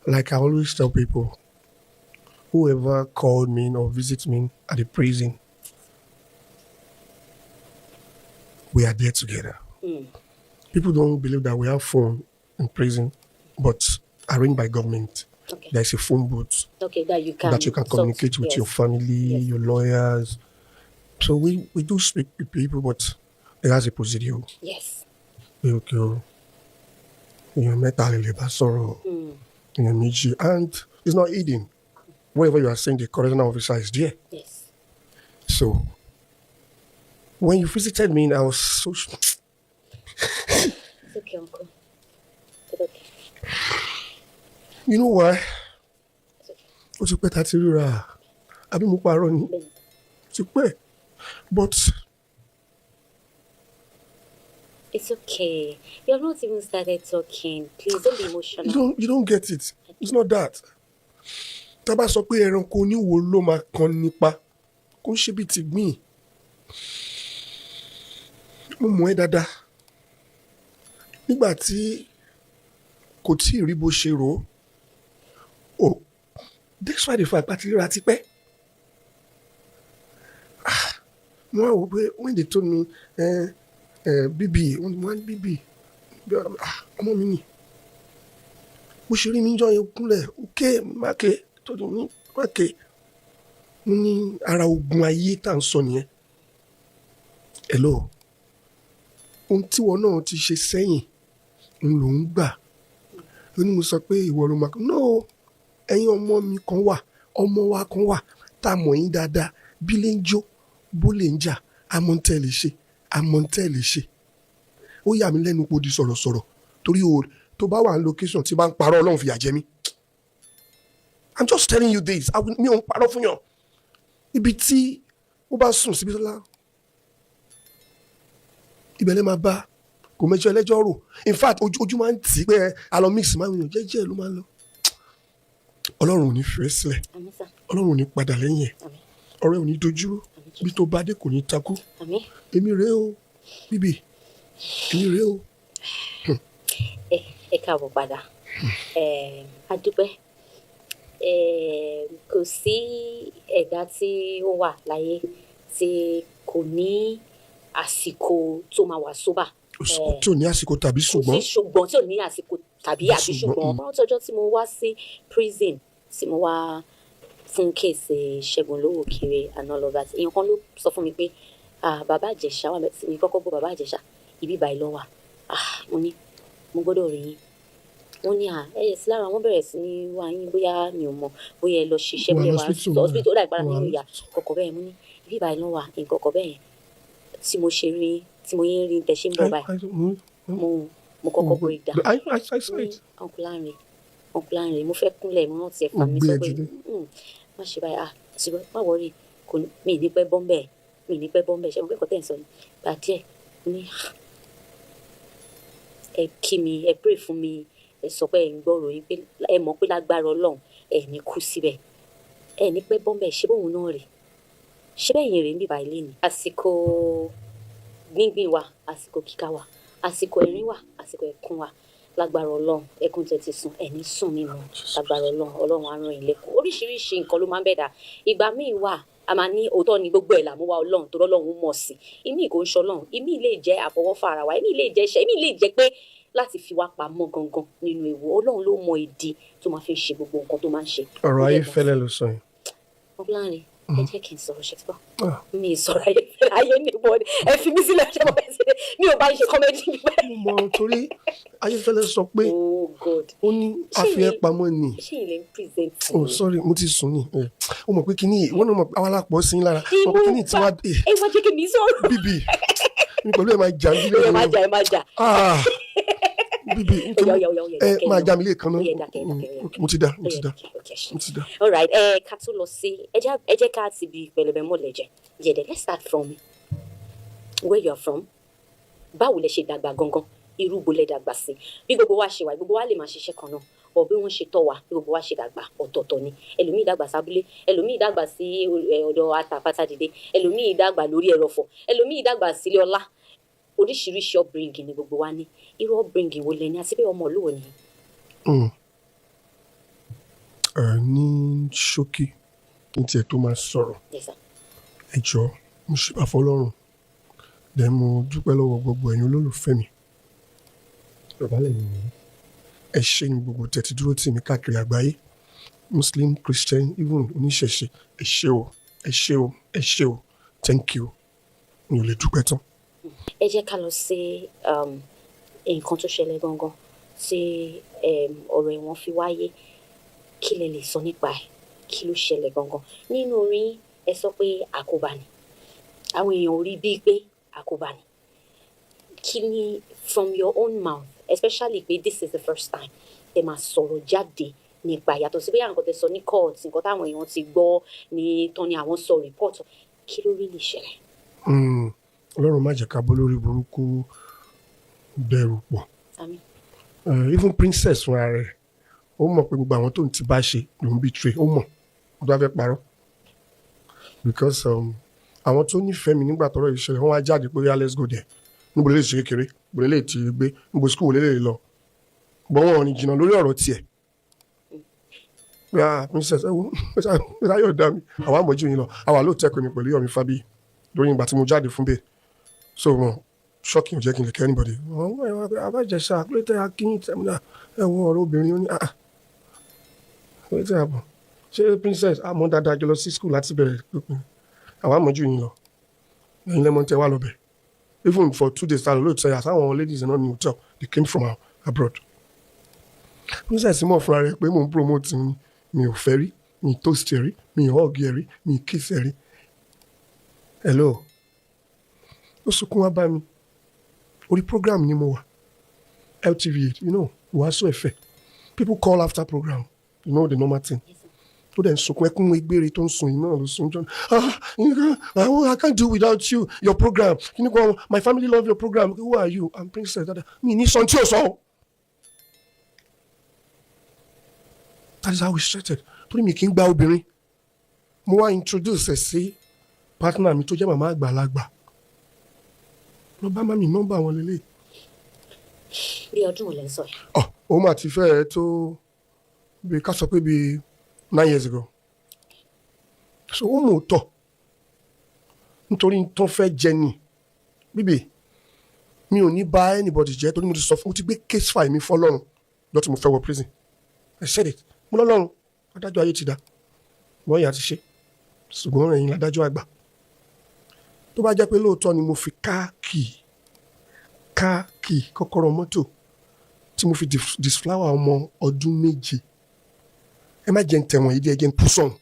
Like I always tell people, whoever called me or visits me at the prison, we are there together. People don't believe that we have phone in prison, but arranged by government. There's a phone booth Okay, that you can that you can talk communicate with your family, your lawyers. So we do speak with people, but it has a procedure. Pé okay o, èèyàn mẹ́ta lè bá sọ̀rọ̀, èèyàn méjì, and it's not hidden. Wherever you are saying, the correctional officer is there. So when you visited me, I was so It's okay, uncle. It's okay. You know why? It's okay. Ó ti pẹ́ tá a ti ríra, àbí mo parọ́ ni? Bẹ́ẹ̀ni. Ó ti pẹ́, but It's okay. You have not even started talking. Please don't be emotional. You don't get it. It's not that. Tá a bá sọ pé ẹranko oníwo ló máa kan nípa, kó ń ṣe bíi tìgbín. Mo mọ̀ ẹ́ dáadáa. Nígbà tí kò tí ì rí bó ṣe rò ó, despite the fact pé a ti ríra tipẹ́. Ah, mo wá wò pé when they told me bíbí, wọ́n ní wọ́n ní bíbí, ah, ọmọ mi ni. Bó ṣe rí mi jọ yẹn kúnlẹ̀, òkè máke tó dùn mí máke. Mo ní ara ogun ayé tá à ń sọ nìyẹn. Hello. Ohun tí ìwọ náà ti ṣe sẹ́yìn ń lò ń gbà. Ó ní mo sọ pé ìwọ ló máa. No, ẹ̀yin ọmọ mi kan wà, ọmọ wa kan wà tá a mọ̀ yín dáadáa. Bí lè ń jó, bó lè ń jà, àmọ́ ń tẹ́ lè ṣe, àmọ́ ń tẹ́ lè ṣe. Ó yà mí lẹ́nu pé ó di sọ̀rọ̀sọ̀rọ̀ torí o tó bá wà ní location tí bá ń parọ́, Ọlọ́run fìyà jẹ mí. I'm just telling you this. Mi ò ń parọ́ fún yàn. Ibi tí ó bá sùn síbi tó lá, ibẹ̀ lẹ́ máa bá kò mẹ́jọ ẹlẹ́jọ́ rò. In fact, ojú máa ń tì í pé a lọ mix máa ń yàn jẹ́jẹ́ ló máa ń lọ. Ọlọ́run ò ní fi ẹ́ sílẹ̀. Àmín sà. Ọlọ́run ò ní padà lẹ́yìn ẹ̀. Àmín. Ọ̀rẹ́ ò ní dojúrú. Àmín. Bí tó bá dé kò ní takú. Àmín. Èmi rèé o, bíbí, èmi rèé o. Ẹ káàbọ̀ padà. Ẹ a dúpẹ́. Ẹ kò sí ẹ̀dá tí ó wà láyé tí kò ní àsìkò tó máa wà sober. Tí ò ní àsìkò tàbí Kò ṣùgbọ́n. sí ṣùgbọ́n tí ò ní àsìkò tàbí àbí Ṣùgbọ́n, ṣùgbọ́n. Mo rántí ọjọ́ tí mo wá sí prison, tí mo wá fún case Ṣẹ́gun Olówókiri and all of that. Èèyàn kan ló sọ fún mi pé, ah, bàbá Ìjẹ̀ṣà wà mẹ́tì mi kọ́kọ́ gbọ́ bàbá Ìjẹ̀ṣà ibi báyìí ló wà. Ah, mo ní mo gbọ́dọ̀ rí yín. Wọ́n ní à ẹ yẹ sí lára wọn bẹ̀rẹ̀ sí ní wá yín, bóyá mi ò mọ̀, bóyá ẹ lọ ṣiṣẹ́, Wà bóyá ẹ wà lọ́sítítù. Hospital, ó dà ìpara mi Wà ní ìyá kọ̀kọ̀ bẹ́ẹ̀. Mo ní ibi báyìí ló wà, nǹkan kọ̀ bẹ́ẹ̀ yẹn. Tí mo ṣe rí, tí mo yín rí tẹ̀ ṣe ń bọ̀ báyìí, mo kọ́kọ́ break down. I saw it. Uncle Lanre, Uncle Lanre, mo fẹ́ kúnlẹ̀, mo rántí ẹ̀ fà mí Mo gbé sọ ẹ pé dìde. Má ṣe báyìí, ah, ṣùgbọ́n má worry, kò ní mi ì ní pẹ́ bọ́ ńbẹ̀, mi ì ní pẹ́ bọ́ ńbẹ̀. Ṣé mo pé nǹkan tẹ̀ ń sọ ni? Gbà díẹ̀, mo ní ah, ẹ kí mi, ẹ pray fún mi, ẹ sọ pé ẹ ń gbọ́rọ̀ yín, pé ẹ mọ̀ pé lágbára Ọlọ́run ẹ ní kú síbẹ̀, ẹ ní pẹ́ bọ́ ńbẹ̀, ṣé bóun náà rè, ṣé bẹ́ẹ̀ yẹn rè ń bíbá ilé ni. Àsìkò gbíngbìn wa, àsìkò kíká wa, àsìkò ẹ̀rín wa, àsìkò ẹ̀kún wa. Lágbára Ọlọ́run, ẹkún tẹ́ ti sùn, ẹ̀ ní sùn mímu. Lágbára Ọlọ́run, Ọlọ́run á ràn yín lẹ́kún. Oríṣiríṣi nǹkan ló máa ń bẹ̀dà. Ìgbà míì wà a máa ní òótọ́ ni gbogbo ẹ̀ là mú wa Ọlọ́run tó lọ́lọ́run mọ̀ sí. Ìmíì kò ń ṣọlọ́run, ìmíì lè jẹ́ àfọwọ́fà ara wa, ìmíì lè jẹ́ iṣẹ́, ìmíì lè jẹ́ pé láti fi wá pamọ́ gangan nínú ewu. Ọlọ́run ló mọ ìdí tó máa fi ń ṣe gbogbo nǹkan tó máa ń ṣe. Ọ̀rọ̀ ayé fẹ́lẹ́ ló sọ yẹn. Ọlárin, ẹ jẹ́ kí n sọ̀rọ̀, ṣe tí bọ́ Ah. mi ì sọ̀rọ̀ ayé fẹ́lẹ́ ayé ní bọ́ ẹ fi mí sílẹ̀, ṣé mo fẹ́ sílẹ̀, mi ò bá yín ṣe comedy níbẹ̀. Mo mọ torí Ayéfẹ́lẹ́ sọ pé Oh God. ó ní àfi ẹ pamọ́ ni. Ṣé ilé ń present? Oh sorry, mo ti sùn ni. Ó mọ̀ pé kíní ìwọ náà mọ̀ pé àwa lápọ̀ sí lára, mọ̀ pé kíní tí wàá Ẹ wá jẹ́ kí mi sọ̀rọ̀. Bíbí mi pẹ̀lú ẹ̀ máa jà ní Ẹ má jà, ẹ má jà. Ah, bíbí. Oya, oya, oya, oya, ẹ dákẹ́ máa náà. já mi lẹ́ẹ̀kan náà. Oya, dákẹ́, dákẹ́, oya. Mo ti dá, mo ti dá, Okay, mo ti dá. All right, ẹ ká tó lọ sí, ẹ jẹ́ ká ti bi pẹlẹbẹ mọ́lẹ̀ jẹ jẹ̀dẹ̀. Let's start from where you are from. Báwo lẹ ṣe dàgbà gangan? Irú bo lẹ dàgbà sí? Bí gbogbo wa ṣe wà, gbogbo wa lè máa ṣiṣẹ́ kan náà bọ̀, bí wọ́n ṣe tọ́ wa, bí gbogbo wa ṣe dàgbà ọ̀tọ̀ọ̀tọ̀ ni. Ẹlòmíì dàgbà sábúlé, ẹlòmíì dàgbà sí ọ̀dọ̀ àtàpátá dìde, ẹlòmíì dàgbà lórí ẹrọ̀fọ̀, ẹlòmíì dàgbà sílé ọlá. Oríṣiríṣi upbringing ni gbogbo wa ní. Irú upbringing wo lẹ ní, àti pé ọmọ ìlú wo ni? Ẹ ní ṣókí, kí n tiẹ̀ tó máa sọ̀rọ̀, Yes, sir. ẹ jọ̀ọ́, mo ṣèbà fọlọ́run, dẹ̀ mo dúpẹ́ lọ́wọ́ gbogbo ẹ̀yin olólùfẹ́ mi. Dọ̀bálẹ̀ mi nìyí. Ẹ ṣé ní gbogbo tẹ̀ tí dúró tì mí káàkiri àgbáyé, Muslim, Christian, even oníṣẹ̀ṣe. Ẹ ṣé o, ẹ ṣé o, ẹ ṣé o. Thank you. Mi ò lè dúpẹ́ tán. Ẹ jẹ́ ká lọ sí nǹkan tó ṣẹlẹ̀ gangan tí ọ̀rọ̀ ẹ̀wọ̀n fi wáyé. Kí lẹ lè sọ nípa ẹ̀? Kí ló ṣẹlẹ̀ gangan? Nínú orin yín, ẹ sọ pé àkóbá ni. Àwọn èèyàn ò rí bíi pé àkóbá ni. Kí ni, from your own mouth, especially pé this is the first time ẹ máa sọ̀rọ̀ jáde nípa, yàtọ̀ sí bóyá nǹkan tẹ́ sọ ní court, nǹkan táwọn èèyàn ti gbọ́ ní tán ni àwọn sọ report, kí ló rí lè ṣẹlẹ̀? Ọlọ́run má jẹ́ ká bọ́ lórí burúkú bẹ̀rù pọ̀. Àmín. Even Princess fúnra rẹ̀, ó mọ̀ pé gbogbo àwọn tó ń ti bá ṣe ló ń betray. Ó mọ̀, ó bá fẹ́ parọ́, because àwọn tó nífẹ̀ẹ́ mi nígbà tọ́rọ̀ yìí ṣẹlẹ̀, wọ́n wá jáde pé, "Yeah, let's go there." Níbo lè ṣe kékeré, níbo lè ti gbé, níbo school lè lọ bọ́, wọn ò ní jìnnà lórí ọ̀rọ̀ tiẹ̀. Ah, Princess, ẹ wo, ẹ yóò dá mi, àwọn àmọ̀jú yín lọ, àwa lóòótọ́ ẹ̀kọ́ mi pẹ̀lú Yomi Fabiyi lórí ìgbà tí mo jáde fún bẹ́ẹ̀. So wọn shocking, ò jẹ́ kí n lè kẹ́ anybody. Abájẹsà pété akínyìn tẹ̀mínà, ẹ wo ọ̀rọ̀ obìnrin, ó ní, ah, pété àbọ̀ ṣé Princess àmọ́ dáadáa jọ lọ sí school láti bẹ̀rẹ̀ pínpín, àwọn àmọ́jú yín lọ, ẹ̀yin lẹ́mọ̀ tẹ́ wà lọ́bẹ̀. Even for 2 days ta lọ lóòótọ́ yà sáwọn ladies náà ní hotel, they came from abroad. Princess mọ̀ fúnra rẹ̀ pé mò ń promote mi, mi ò fẹ́ rí, mi ì toast ẹ̀ rí, mi ì hug ẹ̀ rí, mi ì kiss ẹ̀ rí. Hello, ó sunkún wá bá mi. Orí program ni mo wà, LTV, wàásù ẹ̀fẹ̀. People call after program, you know the normal thing. Tó dẹ̀ ń sunkún ẹkún egbére tó ń sun yìí náà ló sun jọ. "Ah, I can't do without you, your program kí kan, my family love your program. Who are you?" "I'm Princess." Dada mi ní sọ tí o sọ. That is how we started, torí mi kì í gba obìnrin. Mo wá introduce ẹ sí partner mi tó jẹ́ màmá àgbàlagbà. Lọ bá mami, nọ́mbà wọn lélẹ̀. Bí ọdún wo lẹ ń sọ yìí? Ọ òun mà ti fẹ́ẹ̀ tó bí ká sọ pé bí 9 years ago. So ó mọ̀ tọ̀ nítorí tó fẹ́ jẹ ni bíbí mi ò ní bá anybody jẹ́, torí mo ti sọ fún, mo ti gbé case file mi fọlọ́run lọ́tí mo fẹ́ wọ prison. I said it. Mo lọ́lọ́run, adájọ́ ayé ti dá wọ́n yà ti ṣe, ṣùgbọ́n ẹ̀yin ládájọ́ àgbà. Tó bá jẹ́ pé lóòótọ́ ni mo fi káàkì kọ́kọ́rọ́ mọ́tò tí mo fi disflower ọmọ ọdún 7, ẹ má jẹ́ ń tẹ̀wọ̀n yìí díẹ̀, jẹ́ ń kú sọ̀hún.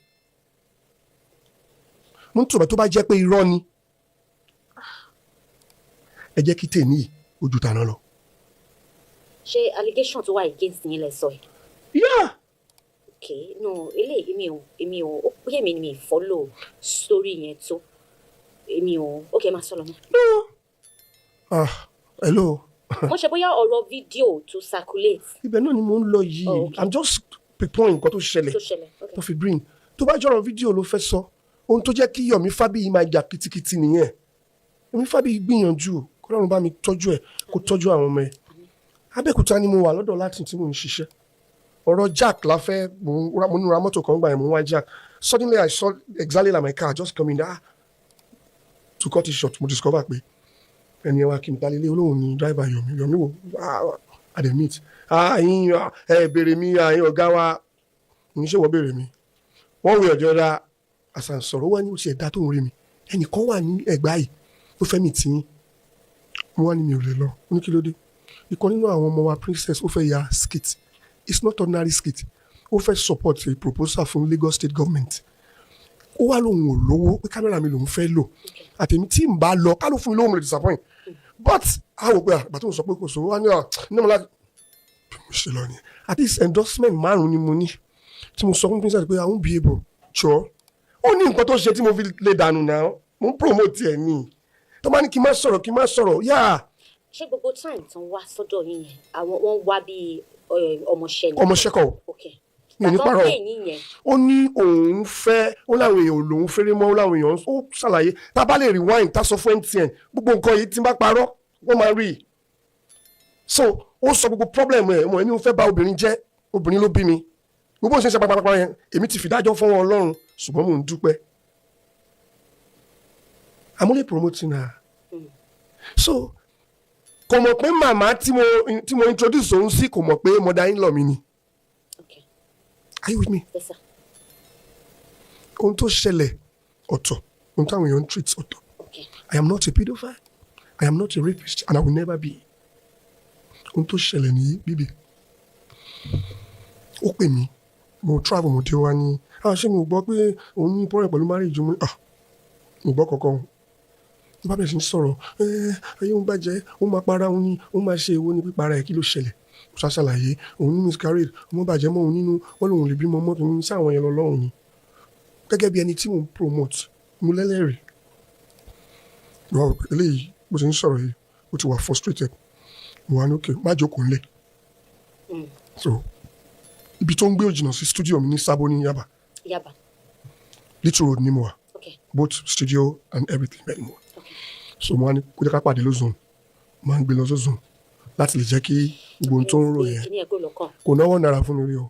Mo ń tòbẹ̀. Tó bá jẹ́ pé irọ́ ni, ẹ jẹ́ kí tèmi yìí ojú tàná lọ. Ṣé allegation tó wà against yín lẹ sọ yìí? Yeah. Okay, no, eléyìí èmi ò, ó pé èmi ni mi follow story yẹn tó èmi ò. Okay, máa sọ lọ mọ́. Ah, hello. Mo ṣe bóyá ọ̀rọ̀ fídíò tó circulate. Ibẹ̀ náà ni mo ń lọ yìí. Oh, okay. I'm just pinpoint nǹkan tó ṣẹlẹ̀ tó ṣẹlẹ̀, okay. tó fi bring. Tó bá jọ̀rọ̀ fídíò ló fẹ́ sọ, ohun tó jẹ́ kí Yomi Fabiyi máa jà kitikiti nìyẹn. Yomi Fabiyi gbìyànjú, kọ́lọ́run bá mi tọ́jú ẹ̀, kó tọ́jú àwọn ọmọ ẹ̀. Abẹ́òkúta ni mo wà lọ́dọ̀ láti tí mò ń ṣiṣẹ́. Ọ̀rọ̀ jack la fẹ́, mo ń ra mọ́tò kan gbà yẹn, mo ń wá jack. Suddenly I saw exactly like my car just coming. Ah, to cut it short, mo discover pé ẹni ẹ wá kí n ta lélẹ̀ olóhùn ní driver Yomi. Yomi wo? Ah, I dey meet. Ah, yín ẹ béèrè mi, ah, yín ọ̀gá wa ní ṣé wọ́n béèrè mi. Wọ́n wí ọjọ́ dá àṣà sọ̀rọ̀ wá ní oṣù ẹ̀dá tó ń rí mi, ẹnìkan wà ní ẹ̀gbá yìí tó fẹ́ mi tì yín. Mo wá ní mi ò lè lọ. Ó ní kí ló dé? Ìkan nínú àwọn ọmọ wa, Princess, ó fẹ́ ya skit. It's not ordinary skit. Ó fẹ́ support a proposal fún Lagos State government. Ó wá lóun ò lówó, pé kámẹ́rà mi lòun fẹ́ lò àtẹ̀mí. Tí n bá lọ, ká ló fún mi lówó, mo lè disappoint, but a wò pé àgbà tó ń sọ pé kò sówó wá ní à ní mo láti bí mo ṣe lọ ni. At least endorsement márùn ni mo ní tí mo sọ fún Princess pé I won't be able. Jọ, ó ní nǹkan tó ṣe tí mo fi lè dànù náà. Mo ń promote ẹ̀ ní tó bá ní kí n má sọ̀rọ̀, kí n má sọ̀rọ̀ yáà. Ṣé gbogbo time tán wá sọ́dọ̀ yín yẹn, àwọn wọ́n wá bíi ọmọọṣẹ́ ni? Ọmọọṣẹ́ kọ́. Mi ò ní Bàtọ́ parọ́. Pè yín yẹn. Ó ní òun fẹ́, ó láwọn èèyàn lòun fẹ́rẹ́ mọ́, ó láwọn èèyàn, ó ṣàlàyé. Tá a bá lè rewind, tá a sọ fún MTN gbogbo nǹkan yìí, tí n bá parọ́, wọ́n máa rí i. So ó sọ gbogbo problem ẹ̀ mọ̀ ẹni ó fẹ́ bá obìnrin jẹ́. Obìnrin ló bí mi. Gbogbo ṣe ń ṣe pàpàpàpà yẹn, èmi ti fìdájọ́ fọwọ́ Ọlọ́run, ṣùgbọ́n mò ń dúpẹ́. I'm only promoting her. So kò mọ̀ pé màmá tí mo introduce òun sí, kò mọ̀ pé mother in law mi ni. Are you with me? Yes, sir. Ohun tó ṣẹlẹ̀ ọ̀tọ̀, ohun táwọn èèyàn ń treat ọ̀tọ̀. I am not a pedophile, I am not a rapist, and I will never be. Ohun tó ṣẹlẹ̀ ní bíbí, ó pè mí, mo travel, mo dé, wá ní, "Ah, ṣé mi ò gbọ́ pé òun ní problem pẹ̀lú marriage?" Mo ní, "Ah, mi ò gbọ́ kankan." Mo bá bẹ̀rẹ̀ sí ní sọ̀rọ̀, "Ẹ ayé òun bàjẹ́, òun máa para òun ní, òun máa ṣe." Èwo ní pípara ẹ̀? Kí ló ṣẹlẹ̀? Mo ṣá ṣàlàyé, òun ní miscarriage, ọmọ bàjẹ́ mọ́ òun nínú, wọ́n lòun lè bímọ mọ́. Kí n sáwọn yẹn lọ lọ́rùn ni gẹ́gẹ́ bí ẹni tí mò ń promote, mo lẹ́lẹ́rìí. Wọ́n eléyìí, bó ṣe ń sọ̀rọ̀ yìí, ó ti wà frustrated. Mo wà ní, "Okay, má jókòó ńlẹ̀." So ibi tó ń gbé ò jìnnà sí studio mi ní Sábó ní Yaba. Yaba. Little Road ní mo wà. Both studio and everything, bẹ́ẹ̀ ni mo wà. So mo wá ní kó jẹ́ ká pàdé lózone. Mo máa ń gbé lọ sózone láti lè jẹ́ kí gbogbo ohun tó ń rò yẹn. Kíní ẹ̀ kó lọ́kàn. Kò náwó náírà fún mi rí o.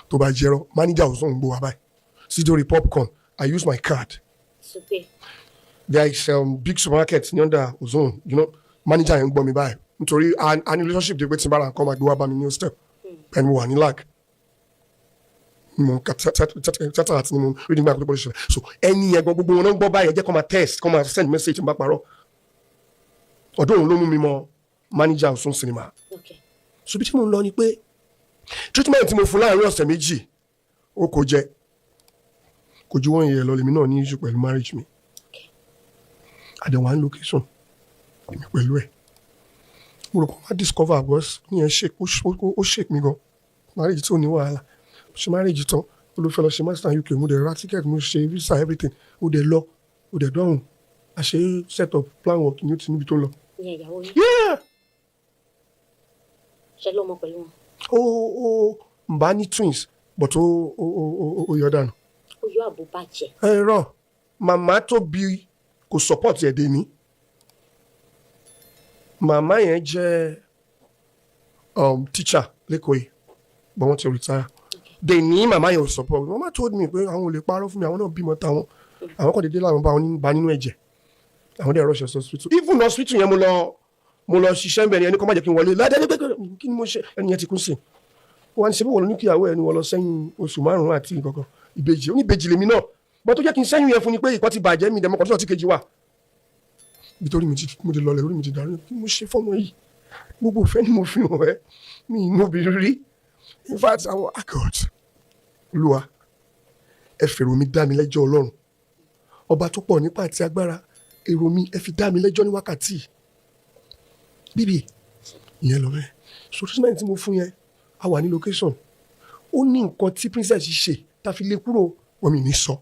Tó bá jẹ́rọ, manager ò sóhun gbó wa báyìí sídórí popcorn. I use my card. Super. There is big supermarket ní under Ozone. Manager yẹn ń gbọ́ mi báyìí nítorí a ní relationship dé pé tí n bá ra nǹkan, máa gbé wá bá mi ní hostel. Ẹni mo wà ní lag, mo ka tíátà àti ni mo rí nígbà tó bọ́ ṣẹlẹ̀. So ẹni yẹn gbọ́, gbogbo wọn náà ń gbọ́ báyìí. Ẹ jẹ́ kó máa text, kó máa send message tí n bá parọ́. Ọ̀dọ̀ òun ló mú mi mọ manager Ozone Cinema. So bí tí mo ń lọ ni pé treatment tí mo fún láàrin ọ̀sẹ̀ 2, ó kò jẹ, kò ju wọ́n yẹn lọ. Lèmi náà ní issue pẹ̀lú marriage mi. Àdéhùn one location, èmi pẹ̀lú ẹ̀, mo rò pé wọ́n á discover because ní ẹ̀ shake, ó shake mi gan. Marriage tí ò ní wàhálà, ṣe marriage tán, ó ló fẹ́ lọ ṣe master UK. Mo dẹ̀ ra ticket, mo ṣe visa, everything. Ó dẹ̀ lọ, ó dẹ̀ dọ́hùn, àṣe set up plan work ní ó ti níbi tó lọ. Ìyẹn ìyàwó yín? Yeah. Ṣe lọ́mọ pẹ̀lú wọn? Ó ń bá ní twins, but ó yọ dànù. Ó yọ àbò bàjẹ́? Ẹ rọ màmá tó bí kò support ẹ̀ dé ní. Màmá yẹn jẹ́ teacher lẹ́kọ̀ọ́ yìí, but wọ́n ti retire. Dè ní màmá yẹn ò support. Màmá told me pé àwọn ò lè parọ́ fún mi, àwọn náà bímọ táwọn, àwọn kò dédé làwọn bá wọn bá nínú ẹ̀jẹ̀, àwọn dẹ̀ rush hospital. Even hospital yẹn, mo lọ ṣiṣẹ́ ń bẹ̀ ni ẹni kọ́ má jẹ́ kí n wọlé ládàá pé kí ni mo ṣe. Ẹni yẹn ti kú sí. Wọ́n á ní ṣe bí wọ́n lọ ní kíyàwó ẹni wọ́n lọ sẹ́yìn oṣù 5 àti nǹkan kan, ìbejì oníbejì lèmi náà bọ́n tó jẹ́ kí n sẹ́yìn yẹn fún ni pé ìkọ́ ti bàjẹ́ mi dẹ̀mọ́kàn tó ti kejì wà. Nítorí mi ti mo ti lọlẹ̀, orí mi ti dàrú. Kí mo ṣe fọ́mọ yìí? Gbogbo ìfẹ́ ni mo fi hàn ẹ́, mi inú obìnrin rí. In fact, àwọn accord, Olúwa, ẹ fèrò mi dá mi lẹ́jọ́. Ọlọ́run ọba tó pọ̀ nípa àti agbára, èrò mi, ẹ fi dá mi lẹ́jọ́ ní wákàtí bíbí ìyẹn lọ bẹ́ẹ̀. So treatment tí mo fún yẹn, a wà ní location, ó ní nǹkan tí princess ṣe tá a fi lé kúrò. Wọ́n mi ní sọ.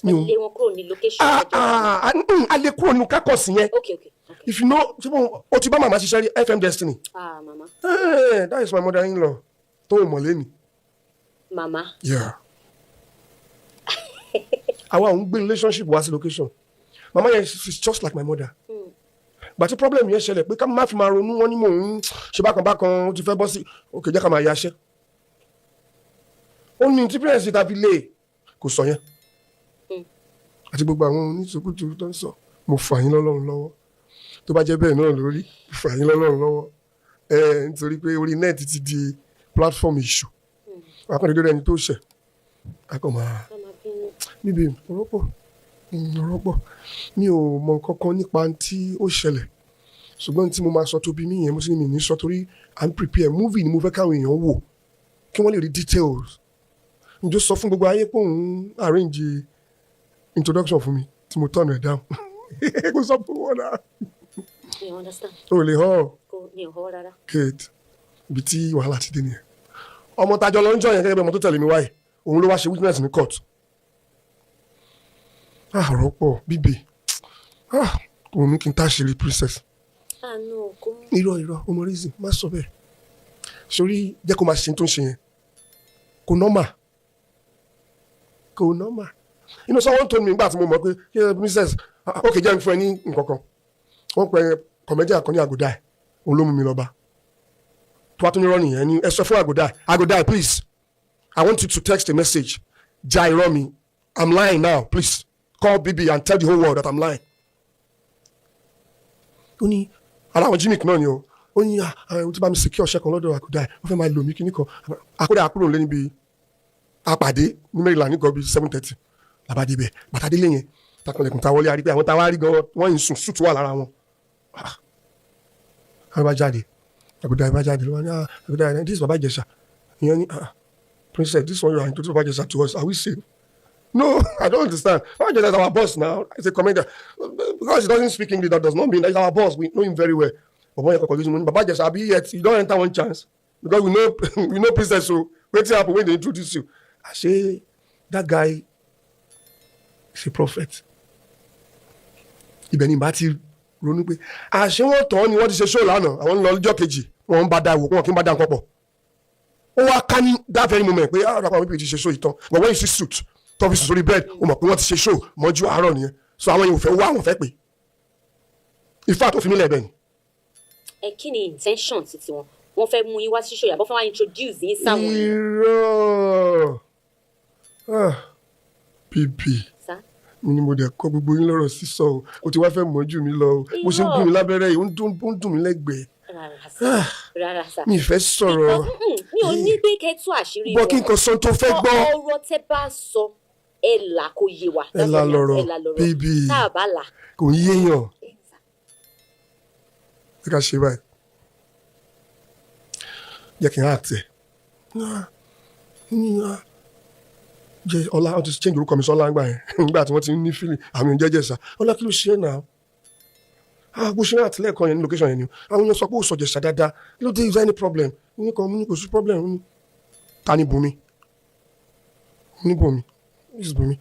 Ẹ lé wọn kúrò ní location? Ah. Ọjọ́? Ah, a lè kúrò nínú kákọ̀sì yẹn. If you know, ṣé mo o ti bá màmá ṣiṣẹ́ rí, FM Destiny? Ah, mama. Eh, that is my mother in law tó o mọ̀ lẹ́nu. Mama. Yeah, àwa ò ń gbé relationship wá sí location. Mama yẹn is just like my mother. Gbàtí problem yẹn ṣẹlẹ̀ pé ká má fi máa ronú, wọn ní mò ń ṣe bákan bákan, ó ti fẹ́ bọ́ sí òkè, jẹ́ ká máa yaṣẹ́. Ó ní tí parents ta fi lé kò sọ yẹn àti gbogbo àwọn oníṣòkòtò tó ń sọ. Mo fà yín lọ́lọ́run lọ́wọ́. Tó bá jẹ́ bẹ́ẹ̀ náà lórí, mo fà yín lọ́lọ́run lọ́wọ́ ẹ, nítorí pé orí net ti di platform issue. Akọ́ni lórí ẹni tó ṣẹ̀ akọ́ máa Ká máa bínú. Níbi ọ̀rọ̀ pọ̀, ọ̀rọ̀ pọ̀. Mi ò mọ nǹkan kan nípa tí ó ṣẹlẹ̀, ṣùgbọ́n tí mo máa sọ tó bí mi yẹn, mo sì ní mi ní sọ torí à ń prepare movie ni. Mo fẹ́ káwọn èèyàn wò kí wọ́n lè rí details. Ǹjọ́ sọ fún gbogbo ayé pé òun arrange introduction fún mi tí mo turn ẹ̀ down. Kò sọ fún wọn náà. Mi ò understand. O lè hàn. Kò mi ò họ́ rárá. Kate, ibi tí wàhálà ti dé nìyẹn. Ọmọ tajọ lọ ń jọ yẹn gẹ́gẹ́ bí ọmọ tó tẹ̀lé mi wáyé, òun ló wá ṣe witness ní court. Ah, ọ̀rọ̀ pọ̀ bíbè. Ah, òun ní kí n táṣìírí princess. Àánú kò. Irọ́, irọ́, ọmọ reason má sọ bẹ́ẹ̀ sórí. Jẹ́ kó máa ṣe tó ń ṣe yẹn, kò normal, kò normal. Someone told me nígbà tí mo mọ̀ pé kí ẹ princess, ah, ok, jẹ́ n fún ẹ ní nǹkan kan. Wọ́n pe comedian kan ní àgùdá ẹ̀, òun ló mú mi lọ bá. Tó wá tún ní irọ́ nìyẹn ni ẹ sọ fún Agodai. Agodai, please, I want you to text a message. Ja irọ́ mi. I'm lying now. Please call BB and tell the whole world that I'm lying. Ó ní ara àwọn gimmick náà ni o. Ó ní àwọn tí bá mi secure ọ̀ṣẹ́ kan lọ́dọ̀ Agodai, wọ́n fẹ́ máa lò mí kíní kan. Agodai àkúrò lé níbi apàdé ní Maryland ní nǹkan bíi 7:30 làbàdé bẹ̀. Bàtà délé yẹn, takọlẹ̀kùn ta wọlé, àrí pé àwọn táwa rí gan wọ́n yìí sùn, suit wà lára wọn. Ah. Àwọn bá jáde, Agodai bá jáde lọ́wọ́ ní, "Ah, Agodai, this is Baba Ìjẹ̀ṣà." Ìyẹn ní, "Ah, princess, this one you are introducing Baba Ìjẹ̀ṣà to us, are we safe?" No, I don't understand. Baba Ìjẹ̀ṣà is our boss now. He's a comedian. Because he doesn't speak English, that does not mean that he's our boss. We know him very well. Bàbá yẹn kọ̀kọ́ lójú mu ní Baba Ìjẹ̀ṣà àbí yet you don enter one chance, because we know princess, so wetin happen when they introduce you? I say that guy is a prophet. Ibẹ̀ ni ìbá ti ronú pé àṣé wọ́n tọ́ ni wọ́n ti ṣe show lánàá, àwọn ń lọ lọ́jọ́ kejì, wọ́n ń bá da ìwò, wọn kì í bá da nǹkan pọ̀. Ó wá ká ní that very moment pé ah, àwọn people ti ṣe show yìí tán. But when you see suit tó fi sùn sórí bed, o mọ̀ pé wọ́n ti ṣe show mọ́jú àárọ̀ nìyẹn. So àwọn yẹn ò fẹ́ wá, àwọn fẹ́ pè. In fact, ó fi mí lẹ̀ bẹ́ẹ̀ ni. Ẹ kí ni intention títí wọn? Wọ́n fẹ́ mú yín wá sí show yàbọ̀ fẹ́ wá introduce yín sáwọn èèyàn? Irọ́. Ah, bíbí Sá. Mi ni mo dẹ̀ kọ́ gbogbo yín lọ́rọ̀ sísọ o. O ti wá fẹ́ mọ́jú mi lọ o. Mo ṣe ń gún mi lábẹ́rẹ́ yìí, ó ń dùn mí lẹ́gbẹ̀ẹ́. Rárá sá, rárá sá. Mi ì fẹ́ sọ̀rọ̀. Mi ò ní pé kẹ́ tú àṣírí. Bọ́ kí n kàn sọ tó fẹ́ gbọ́. Ọ̀rọ̀ tẹ́ bá sọ, ẹ là kó yé wa. Ẹ là lọ̀rọ̀, Ẹ là lọ̀rọ̀. Bíbí. Tá a bá là. Kò ń yéèyàn. Ẹ ká ṣe báyìí, jẹ́ kí n act ẹ̀ jẹ́ ọlá. Wọ́n ti change orúkọ mi sọ́lá ńgbà yẹn, nígbà tí wọ́n ti ń ní feeling àmì òun jẹ́jẹ́ sá. Ọlá, kí ló ṣe é náà? Ah, bó ṣe ń act lẹ́ẹ̀kan yẹn ní location yẹn ni àwọn èèyàn sọ pé ó sọ Jẹ̀ṣà dáadáa. Kí ló dé? Is there any problem? Ní kan mo ní kò sí problem. Ní ta ni Bùnmi? Ní Bùnmi, this is Bùnmi.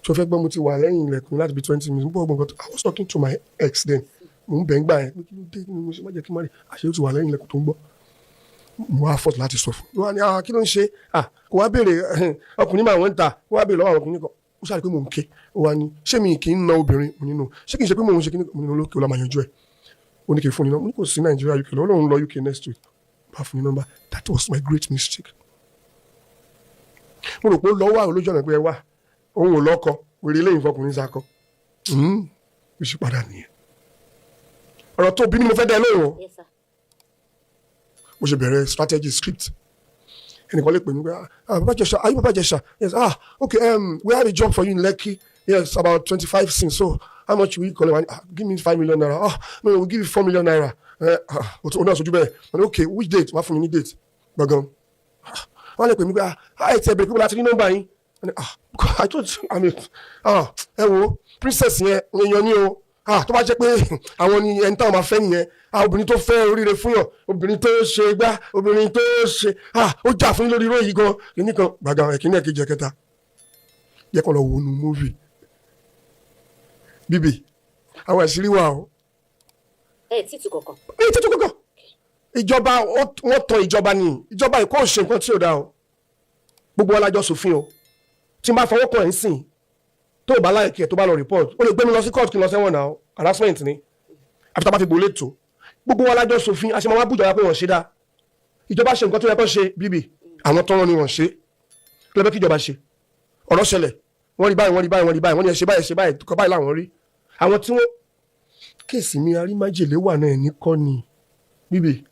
Tí o fẹ́ gbọ́, mo ti wà lẹ́yìn ilẹ̀kùn láti bí 20 minutes. Mo gbọ́ nǹkan I was talking to my ex then. Mo ń bẹ̀ ń gbà yẹn pé kí ló dé, kí ni mo ṣe, má jẹ́ kí n má rí àṣé ó ti wà lẹ́yìn ilẹ̀kùn tó ń gbọ́. Mo wá fọ́ọ̀tù láti sọ fún un. Wọ́n á ní, "Ah, kí ló ń ṣe?" Ah, kò wá béèrè ọkùnrin máa wọ́n ń ta, kò wá béèrè lọ́wọ́ àwọn ọkùnrin kan. Ó ṣàrí pé mò ń ké. Ó wá ní, ṣé mi kì í na obìnrin? Mo nínú ṣé kì í ṣe pé mò ń ṣe kí ni? Mo nínú lókè ó la máa yanjú ẹ̀. Ó ní kí n fún ni náà. Mo ní kò sí Nàìjíríà, UK lọ́wọ́, lòun lọ UK next week, bá fún ni nọ́mbà. That was my great mistake. Mo rò pé ó lọ wà lójú ọ̀nà pé ẹ wà, òun ò lọ́kọ, wèrè lẹ́yìn fọkùnrin sakọ ó sì padà nìyẹn. Ọ̀rọ̀ tó bí mi, mo fẹ́ dẹ́ lóhùn o. Yes, sir. Mo ṣe bẹ̀rẹ̀ strategy script. Ẹnìkan lè pè mí pé, "Ah, Baba Ìjẹ̀ṣà, are you Baba Ìjẹ̀ṣà?" "Yes." "Ah, okay, we have a job for you in Lekki." "Yes, about 25 scenes. So how much will you collect?" "Ah, give me ₦5 million." "Ah, no, we'll give you ₦4 million." "Ah, o náà sojú bẹ́ẹ̀." "And okay, which date?" Wàá fún mi ní date gbọ̀ngàn. Wọ́n lè pè mí pé, "Ah, ẹ ti ẹ bẹ̀rẹ̀ pé láti ní nọ́mbà yín." Ah, I thought, I mean, ah, ẹ wo princess yẹn, èèyàn ni o. Ah, tó bá jẹ́ pé àwọn ni ẹni táwọn máa fẹ́ nìyẹn. Ah, obìnrin tó fẹ́ oríire fún yàn, obìnrin tó ṣe gbá, obìnrin tó ṣe, ah, ó jà fún yín lórí irú èyí gan kìíní kan gbàgà, ẹ̀kíní, ẹ̀kejì, ẹ̀kẹta. Jẹ́ kó lọ wo nu movie bíbí. Àwọn àṣírí wà o. Ẹ tí tu kankan. Ní títú kankan. Ìjọba, wọ́n tan ìjọba ni. Ìjọba ìkó ṣe nǹkan tí ò dáa o. Gbogbo wa lájọ ṣòfin o. Tí n bá fọwọ́ kàn ẹ́ ń sìn, tó o bá láyè kí ẹ tó bá lọ report, ó lè gbé mi lọ sí court kí n lọ sẹ́wọ̀n náà. Harassment ni, àfi tá a bá fi gbòó tó. Gbogbo wa lájọ ṣòfin, a ṣe máa wá bújọba pé wọ́n ṣe dáa. Ìjọba ṣe nǹkan tó yẹ kó ṣe bíbí. Àwọn tọ́rọ ni wọ́n ṣe. Kí ló fẹ́ kí ìjọba ṣe? Ọ̀rọ̀ ṣẹlẹ̀, wọ́n rí báyìí, wọ́n rí báyìí, wọ́n rí báyìí, wọ́n ní ẹ ṣe báyìí, ẹ ṣe báyìí, kọ́ báyìí làwọn rí. Àwọn tí wọ́n case mi arímájèlé wà náà ní kọ́ ni bíbí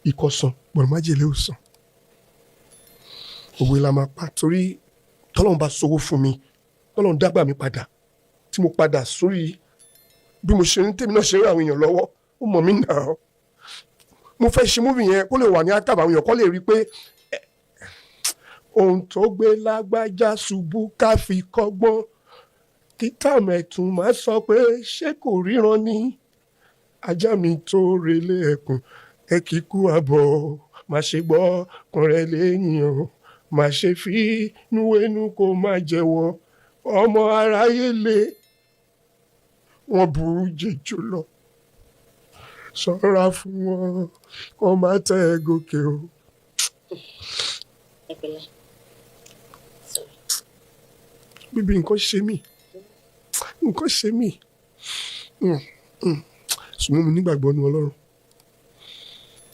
ìkọsàn gbọ̀n májèlé ò sàn. Òwe la máa pa, torí tọ́lọ́run bá sowó fún mi, tọ́lọ́run dágbà mi padà, tí mo padà sórí bí mo ṣe ń tèmi náà ṣe ń ràn àwọn èèyàn lọ́wọ́, ó mọ̀ mí nà ó. Mo fẹ́ ṣe movie yẹn kó lè wà ní àtàbà, àwọn èèyàn kó lè rí i pé ohun tó gbé lágbájá ṣubú ká fi kọ́gbọ́n, kí tàmẹ̀tún má sọ pé ṣé kò ríran ní ajá mi tó relé ẹkùn. Ẹ kì í kú àbọ̀, má ṣe gbọ́ kùnrẹ́ lẹ́yìn o, má ṣe fi núwénú kó má jẹ́wọ́. Ọmọ aráyé lé, wọ́n burú jẹjọ lọ, ṣọ́ra fún wọn kó má tẹ́ ẹ gòkè o. Ẹ pẹ̀lẹ́, sorry. Bíbí, nǹkan ṣe mí, nǹkan ṣe mí. Ṣùgbọ́n mo nígbàgbọ́ nu Ọlọ́run.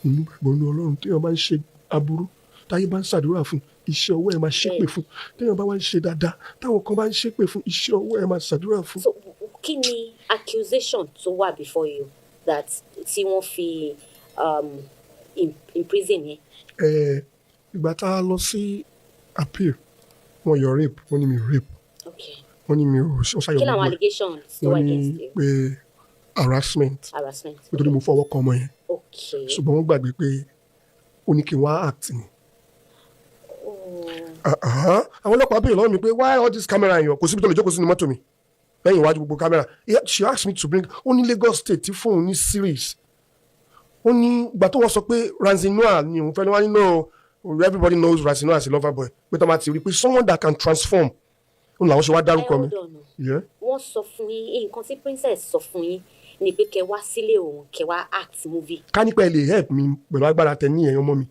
Mo nígbàgbọ́ nínú Ọlọ́run. Téèyàn bá ń ṣe aburú, táyé bá ń ṣàdúrà fún, iṣẹ́ ọwọ́ ẹ̀ máa ṣépè fún. Téèyàn bá wá ń ṣe dáadáa, táwọn kan bá ń ṣépè fún, iṣẹ́ ọwọ́ ẹ̀ máa ṣàdúrà fún. So kí ni accusation tó wà before you that tí wọ́n fi imprison yẹn? Ẹ ìgbà tá a lọ sí appeal, wọ́n yọ rape, wọ́n ní mi ò rape. Wọ́n ní mi ò wọ́n ṣàyẹ̀wò Kí làwọn gbogbo ẹ̀. allegations tó wà Wọ́n ní against you? pé harassment, Harassment. nítorí mo fọwọ́ kan ọmọ yẹn. Ṣùgbọ́n wọ́n gbàgbé pé ó ní kí n wá act ni. Oh. Ah, ah. Àwọn ọlọ́pàá béèrè lọ́wọ́ mi pé, "Why all this camera yẹn?" Kò síbi tó lè jókòó sínú mọ́tò mi lẹ́yìn iwájú gbogbo camera. She asked me to bring, ó ní Lagos State tí fóun ní series. Ó ní ìgbà tó wọ́n sọ pé Ramsey Noah ni òun fẹ́ ní, wá nínú, everybody knows Ramsey Noah as a lover boy, pé tó máa ti rí pé someone that can transform, ó làwọn ṣe wá dárúkọ Ẹ mi. Hold on o. Yeah. Wọ́n sọ fún yín, nǹkan tí princess sọ fún yín ni pé kẹ́ wá sílé òun, kẹ́ wá act movie? Ká nípa ẹ lè help mi pẹ̀lú agbára tẹ ní ẹ̀yàn ọmọ mi,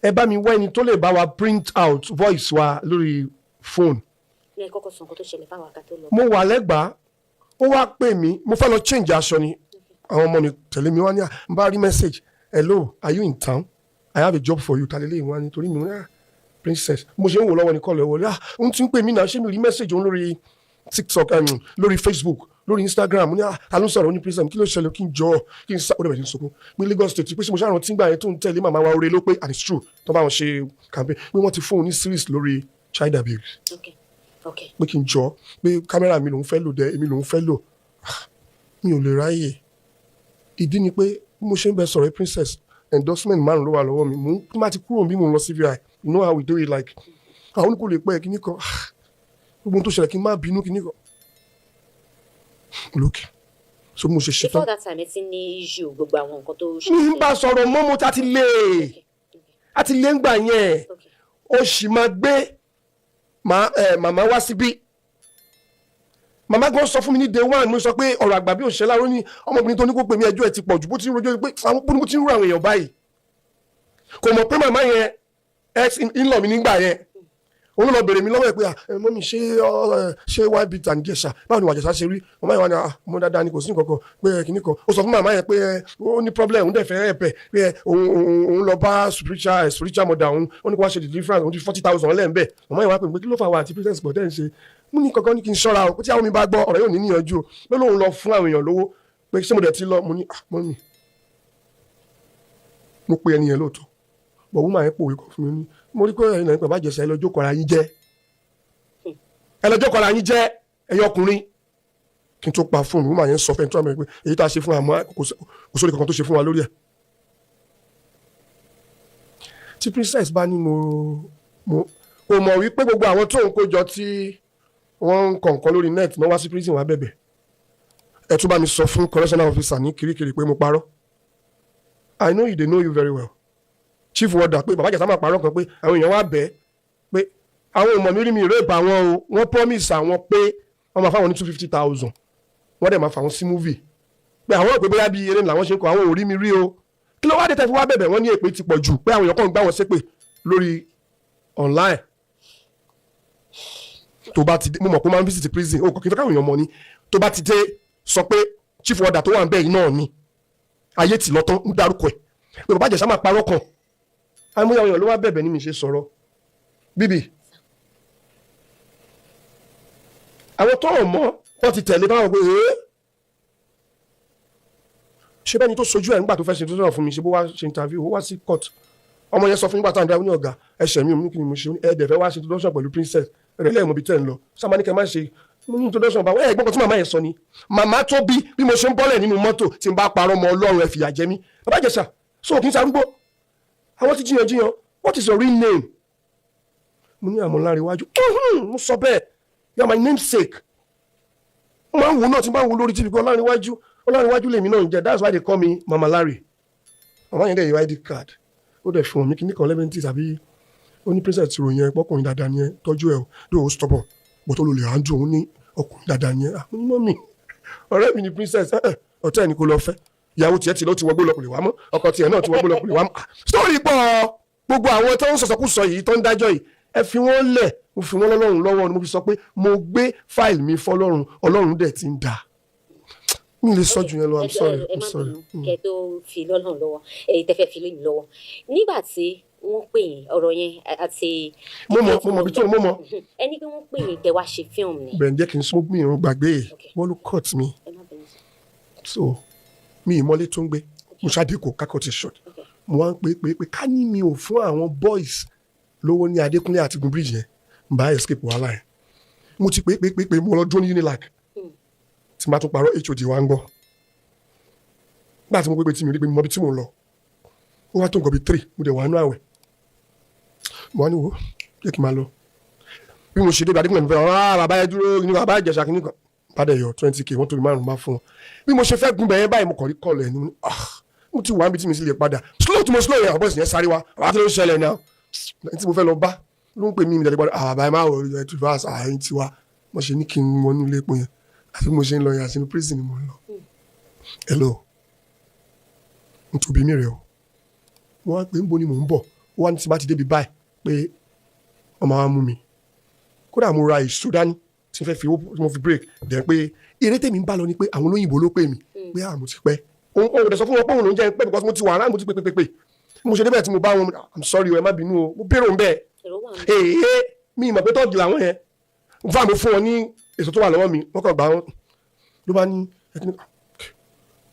ẹ bá mi wá ẹni tó lè bá wa print out voice wa lórí phone. Ní ẹ kọ́kọ́ sọ nǹkan tó ṣẹlẹ̀ fáwọn aka tó lọ. Mo wà lẹ́gbàá, ó wá pè mí. Mo fẹ́ lọ change aṣọ ni, àwọn ọmọ mi tẹ̀lé mi wá ní à n bá rí message, "Hello, are you in town? I have a job for you." Tàlẹ́ lẹ́yìn wá ní torí mi ní, "Ah, princess." Mo ṣe ń wò lọ́wọ́ ní call ẹ̀ wọlé. Ah, òun ti ń pè mí náà, ṣé mi rí message òun lórí TikTok, lórí Facebook, lórí Instagram? Mo ní, "Ah, ta ló ń sọ̀rọ̀?" Ó ní princess. Kí ló ṣẹlẹ̀? Kí n jọ kí n sá. Ó dẹ̀ bẹ̀rẹ̀ sí sunkún pé Lagos State, pé ṣé mo ṣàrántí tí ń gbà yẹn tó ń tẹ̀lé màmá wa oore ló pé, and it's true, tó bá wọn ṣe campaign, pé wọ́n ti fún òun ní series lórí child abuse, pé kí n jọ, pé camera mi lòún fẹ́ lò dẹ, èmi lòún fẹ́ lò. Ah, mi ò lè ráyè. Ìdí ni pé bí mo ṣe ń bẹ sọ̀rọ̀, princess, endorsement márùn ló wà lọ́wọ́ mi. Mò ń má ti kúrò bí mo ń lọ sí VI. You know how we do it, like àwọn oníkó lè pẹ́ kíní kan. Ah, gbogbo ohun tó ṣẹlẹ̀, kí n má bínú kíní kan lókè, so bí mo ṣe ṣetán. Before that time, ẹ ti ní issue, gbogbo àwọn nǹkan tó Mi ń bá sọ̀rọ̀ mọ́, mo ta ti lé a ti lé ń gbà yẹn. Ó sì máa gbé màmá wá síbí. Màmá gan sọ fún mi ní day one, mo sọ pé ọ̀rọ̀ àgbà bí òṣìṣẹ́ láàárọ̀ ní ọmọbìnrin tó ní kó pè mí, ẹjọ́ ẹ̀ ti pọ̀ jù, bó ti ń rojọ́ pé àwọn bó ti ń rú àwọn èèyàn báyìí. Kò mọ̀ pé màmá yẹn, ex in-law mi nígbà yẹn, òun ló lọ bèrè mi lọ́wọ́ ẹ̀ pé, "Ah, mummy, ṣé ọ, ṣé white beat and Jẹ̀ṣà, báwo ni wàjẹ̀ṣà ṣe rí?" Màmá yẹn wà ní, "Ah, mo dáadáa ni, kò sí nǹkan kan," pé ẹ, kìíní kan. Ó sọ fún màmá yẹn pé ẹ, ó ní problem, òun dẹ̀ fẹ́ ẹ̀ pẹ̀ pé ẹ, òun lọ bá spiritual mother òun, ó ní kó wá ṣe deliverance, òun ti 40,000 lẹ́ẹ̀mbẹ̀. Màmá yẹn wá pè mí pé, "Kí ló fà wá àti princess pọ̀ tẹ́ ń ṣe?" Mo ní kankan ní kí n ṣọ́ra o, pé tí àwọn mi bá gbọ́, ọ̀rọ̀ yóò ní níyanjú o, pé lóun lọ fún àwọn èèyàn lówó, pé ṣé mo dẹ̀ ti lọ. Mo ní, "Ah, mummy, mo pe ẹni yẹn lóòótọ́, but woman yẹn pòwe kan fún mi." Ní mo rí pé ẹ̀yin náà nípa bá jẹ̀sẹ̀, ẹ lọ jókòó ara yín jẹ́, ẹ lọ jókòó ara yín jẹ́, ẹ̀yin ọkùnrin. Kí n tó pa fóònù, woman yẹn sọ fẹ́ tó àmì pé èyí tá a ṣe fún wa mọ́, kò sórí kankan tó ṣe fún wa lórí ẹ̀. Tí princess bá ní mo kò mọ̀ wípé gbogbo àwọn tó ń kó jọ tí wọ́n ń kọ̀ nǹkan lórí net náà wá sí prison wá bẹ̀bẹ̀. Ẹ tún bá mi sọ fún correctional officer ní Kirikiri pé mo parọ́. I know you, they know you very well, chief warder, pé bàbá Ìjẹ̀ṣà máa parọ́ kan, pé àwọn èèyàn wá bẹ́ẹ̀, pé àwọn ọmọ mi rí mi rape àwọn o. Wọ́n promise àwọn pé wọ́n máa fáwọn ní 250,000, wọ́n dẹ̀ máa fà wọ́n sí movie, pé àwọn rò pé bóyá bíi eré làwọn ṣe ń kọ, àwọn ò rí mi rí o. Kí ló wá dé tẹ́ fi wá bẹ̀bẹ̀? Wọ́n ní èpè ti pọ̀ jù, pé àwọn èèyàn kàn ń gbá wọn ṣépè lórí online. Tó bá ti dé, mo mọ̀ pé ó máa ń visit prison o, kò kí n fẹ́ káwọn èèyàn mọ̀ ni. Tó bá ti dé, sọ pé chief warder tó wà ń bẹ̀ yìí náà ni ayé tì lọ́tọ́ ń dárúkọ ẹ̀, pé bàbá Ìjẹ̀ṣà máa parọ́ kan. Àìmọye àwọn èèyàn ló wá bẹ̀bẹ̀ ní mi ṣe sọ̀rọ̀ bíbí. Àwọn tó ọ̀ mọ́ wọ́n ti tẹ̀lé báwọn pé ee, ṣé bẹ́ẹ̀ ni tó sojú ẹ̀ nígbà tó fẹ́ ṣe introduction fún mi, ṣe bó wá ṣe interview, ó wá sí court. Ọmọ yẹn sọ fún nígbà táwọn dáwọ́ ní, "Ọ̀gá, ẹ̀ṣẹ̀ mi ò ní, kí ni mo ṣe?" Ẹ̀ dẹ̀ fẹ́ wá ṣe introduction pẹ̀lú princess rẹ̀ lẹ́yìn mọ̀bí tẹ̀ ń lọ sábà ní kẹ́ má ṣe. Mo ní introduction báwo? Ẹ̀ gbọ́n kan tí màmá yẹn sọ ni, màmá tó bí bí mo ṣe ń bọ́lẹ̀ nínú mọ́tò, tí n bá parọ́ mọ́ Ọlọ́run, ẹ fìyà jẹ mí. Bàbá Ìjẹ̀ṣà so kì í ṣarúgbó, àwọn ti jiyàn jiyàn. "What is your real name?" Mo ní àmọ́ lára iwájú mo sọ bẹ́ẹ̀, "You are my namesake." Mo máa ń wo náà, tí n bá ń wo lórí TV pé Ọlárìnwájú, Ọlárìnwájú lèmi náà ń jẹ. That's why they call me Mama Larry. Màmá yẹn dẹ̀ yọ ID card, ó dẹ̀ fún mi kíní kan lẹ́mẹ̀ntì tàbí ó ní princess ti ròyìn ẹ pọ́kùnrin dáadáa ni ẹ, tọ́jú ẹ o, dóò stubborn, but ó lò lè handle òun, ní ọkùnrin dáadáa ni ẹ. Ah, mo ní, "Mummy, ọ̀rẹ́ mi ni princess." Ẹ ọ̀tẹ́ ẹ̀ ní kó lọ fẹ́ ìyàwó tiẹ̀ tí ló ti wọgbó lọ, kò lè wá mọ́. Ọkọ tiẹ̀ náà ti wọgbó lọ, kò lè wá mọ́. Ah, story pọ̀. Gbogbo àwọn tó ń sọ̀sọ̀kúsọ yìí, tó ń dájọ́ yìí, ẹ fi wọ́n lẹ̀. Mo fi wọ́n lọ́lọ́run lọ́wọ́ ni. Mo fi sọ pé mo gbé file mi fọlọ́run, Ọlọ́run dẹ̀ ti ń dà. Mi lè sọ jù yẹn lọ. I'm sorry. Ẹ I'm má sorry. bínú, kẹ́ tó fi lọ́nà lọ́wọ́, èyí tẹ́ fẹ́ fi lé mi lọ́wọ́ nígbà tí wọ́n pè yín, ọ̀rọ̀ yẹn àti. Mo mọ bí tó mo mọ. Ẹni pé wọ́n pè yín kẹ́ wá ṣe fíìmù ni. Bẹ́ẹ̀ jẹ́ kí n sọ, mi ìrún gbàgbé. Wọ́n ló cut mi. Ẹ má bínú. So mi ìmọ̀lé tó ń gbé, mo ṣáde kò kákọ́ ti short. Mo wá ń pè pé pé ká ní mi ò fún àwọn boys lówó ní Adékúnlé àti Gun Bridge yẹn, n bá escape wàhálà yẹn. Mo ti pè pè pè pé mo lọ dúró ní Unilag, tí n bá tún parọ́, HOD wa ń gbọ́. Nígbà tí mo pè pé tí mi rí pé mi mọ ibi tí mo ń lọ, ó wá tó nǹkan bíi 3, mo dẹ̀ wà nínú àwẹ̀. Mo wá ní, wo, jẹ́ kí n máa lọ. Bí mo ṣe débi Adékúnlé, mi fẹ́, ah, bàbá yẹn dúró ní bàbá Ìjẹ̀ṣà kìíní kan, bá dẹ̀ yọ 20K, wọ́n tóbi márùn-ún bá fún wọn. Bí mo ṣe fẹ́ gun bẹ̀yẹn báyìí, mo kàn rí call ẹ̀ ní. Mo ní, ah, mo ti wà níbi tí mi sì lè padà. Slow tí mo slow yẹn, àwọn boys yẹn sáré wá. Àwọn àti ló ń ṣẹlẹ̀ náà, ẹni tí mo fẹ́ lọ bá ló ń pè mí, mi dẹ̀ lè padà. Ah, bàbá, ẹ má wọ ẹ tó fà àyìn tiwa. Mo ṣe ní kí n wọnú ilé epo yẹn, àti bí mo ṣe ń lọ yẹn, àti inú prison ni mo ń lọ. Hello, nítorí mi rè o. Mo wá pé ń bo ni mò ń bọ̀. Ó wá ní tí bá ti débi báyìí pé wọ́n máa mú mi. Kódà mo ra èso dání tí n fẹ́ fi owó tí mo fi break dẹ̀ pé eré tèmi ń bá lọ ni pé àwọn olóyìnbó ló pè mí pé àmọ́ ti pẹ́. Òun ò dẹ̀ sọ fún wọn pé òun ló ń jẹ́ pé because mo ti wà around, mo ti pè pè pè pè. Mo ṣe débẹ̀ tí mo bá wọn, I'm sorry o, ẹ má bínú o, mo bèrè òun bẹ́ẹ̀. Èrò wà ń bẹ̀. Èyí mi ìmọ̀ pé tọ́ọ̀gì làwọn yẹn nfa. Mo fún wọn ní èso tó wà lọ́wọ́ mi, wọ́n kàn gbà wọn. Ló bá ní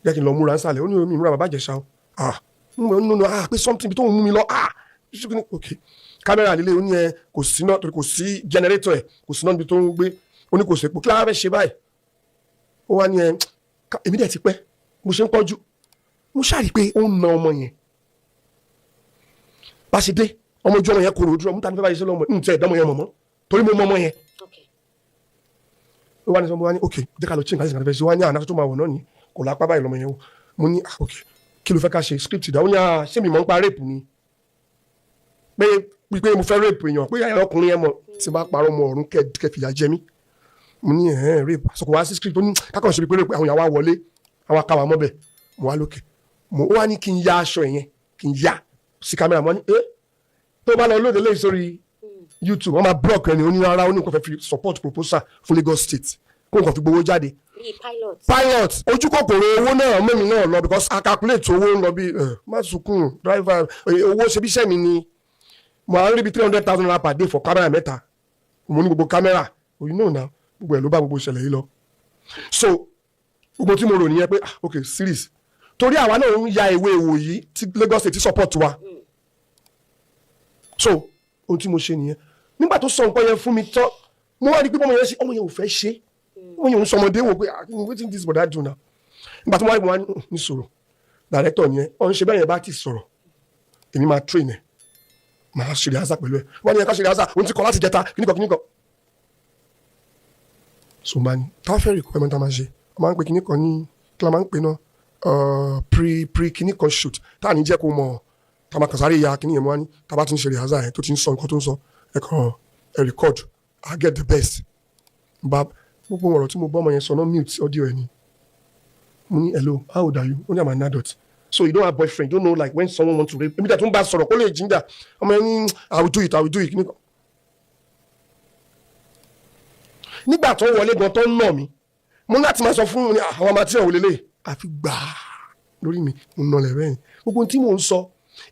jẹ́ kí n lọ múra nsàlẹ̀. Ó ní omi ìmúra bàbá Ìjẹ̀ṣà o. Ah, no, no, no, ah, pé something bí tó ń mú mi lọ. Ah, ok, kámẹ́rà líle. Ó ní ẹ kò sí náà torí kò sí generator, ẹ kò sí náà níbi tó ń gbé. Ó ní kò sí epo, kí lára fẹ́ ṣe báyìí? Ó wá ní ẹ èmi dẹ̀ ti pẹ́ mo ṣe ń kọjú. Mo ṣáà pé ó ń na ọmọ yẹn. Bá ṣe dé, ọmọ ojú ọmọ yẹn kòrò ojú ọmọ. Ta ni fẹ́ bá ṣe lọ́mọ ń tẹ ẹ̀dọ́mọ yẹn mọ̀mọ́ torí mo mọ ọmọ yẹn. Ó wá ní sọ, mo wá ní, ok, jẹ́ ká lọ change, láti ṣe. Wá ní àná tó máa wọ̀ náà ni kò lápá báyìí lọ́mọ yẹn o. Mo ní, ah, ok, kí ló fẹ́ ká ṣe? Script ìdá. Ó ní, ah, ṣé mi mọ̀ ń pa rape ni, pé pé mo fẹ́ rape èèyàn, pé ọkùnrin yẹn mọ̀. Tí n bá parọ́ mọ ọ̀run kẹ́ fìyà jẹ mí. Mo ní ẹ̀hẹ́n, rape àsọkò wá sí script. Ó ní kákan ṣe pé rape, àwọn ìyàwó wọlé, àwọn akáwà mọ́bẹ̀. Mo wá lókè, mo wá ní kí n ya aṣọ yẹn, kí n ya sí kámẹ́rà. Mo ní ẹ́ tó bá lọ lóde lẹ́yìn sórí YouTube, wọ́n máa block ẹni. Ó ní rárá, ó ní nǹkan fẹ́ fi support proposal fún Lagos State, kó nǹkan fi gbowó jáde. Bíi pilot. Pilot ojú kòkòrò owó náà mẹ́mi náà lọ, because I calculate owó ń lọ bí má sunkún driver owó ṣe bí iṣẹ́ mi ni. Mo à ń rí bí ₦300,000 per day for camera mẹ́ta. Mo ní gbogbo camera, you know now, gbogbo ẹ̀ ló bá gbogbo ìṣẹ̀lẹ̀ yìí lọ. So gbogbo tí mo rò nìyẹn pé, ah, ok, series, torí àwa náà ń ya ìwé ìwò yìí tí Lagos State support wa. So ohun tí mo ṣe nìyẹn. Nígbà tó sọ nǹkan yẹn fún mi tán, mo wá rí pé ọmọ yẹn ṣe, ọmọ yẹn ò fẹ́ ṣe, ọmọ yẹn ò ń sọmọdé wò pé, ah, wetin this brother do now? Nígbà tó wá rí, mo wá ní sọ̀rọ̀ director yẹn, ọ̀n ṣe bẹ́ẹ̀ yẹn bá ti sọ̀rọ̀, èmi máa train ẹ̀, máa ṣe rehearsal pẹ̀lú ẹ̀. Wọ́n ní ẹ ká ṣe rehearsal, òun ti kọ́ láti jẹta kíníkan kíníkan. So máa ní táwọn fẹ́ requirement tá a máa ṣe, wọ́n máa ń pè kíníkan ní, kí la máa ń pè náà, pre kíníkan shoot, tá à ní jẹ́ kó mọ̀, tá a máa kàn sáré ya kíní yẹn. Mo wá ní tá a bá ti ń ṣe rehearsal yẹn, tó ti ń sọ nǹkan tó ń sọ, ẹ kàn ẹ record, I get the best. Bá gbogbo ọ̀rọ̀ tí mo bọ́ ọmọ yẹn sọ náà, mute audio ẹ̀ ni. Mo ní, hello, how old are you? Ó ní, I'm an adult. So you don't have boyfriend? You don't know like when someone want to rape? Èmi dẹ̀ tún bá sọ̀rọ̀ kó lè jíjà. Ọmọ yẹn ní, I will do it, I will do it, kíní kan. Nígbà tó wọlé gan tó ń nà mí, mo ní láti máa sọ fún un ní àwọn ọmọ tí ò lélẹ̀ àfi gbàá lórí mi, mo nà lẹ̀ rẹ́yìn. Gbogbo ohun tí mò ń sọ,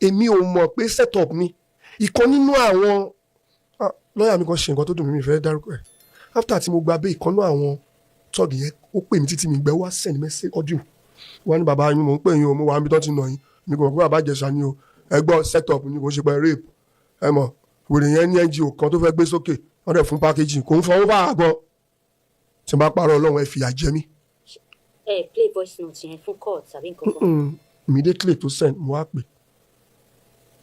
èmi ò mọ̀ pé set up ni. Ìkan nínú àwọn lọ́ọ̀yà mi kan ṣe nǹkan tó dùn mí, mi fẹ́ dárúkọ ẹ̀. After tí mo gba bẹ́ẹ̀, ìkan nínú àwọn tọ́ọ̀gì yẹn, ó pè mí títí mi gbẹ́, wá send message audio wá ní, bàbá yín, mò ń pè yín o, mo wà níbi tó ti nà yín, mi kò mọ̀ pé bàbá Ìjẹ̀ṣà ni o. Ẹ gbọ́, set up ni, kò ṣe pé rape. Ẹ mọ̀ wèrè yẹn ní NGO kan tó fẹ́ gbé sókè, wọ́n dẹ̀ fún packaging, kò ń fọwọ́ bá a gan. Tí n bá parọ́, Ọlọ́run ẹ fìyà jẹ mí. Ẹ play voice note yẹn fún court tàbí nǹkan kan? Immediately tó send, mo wá pè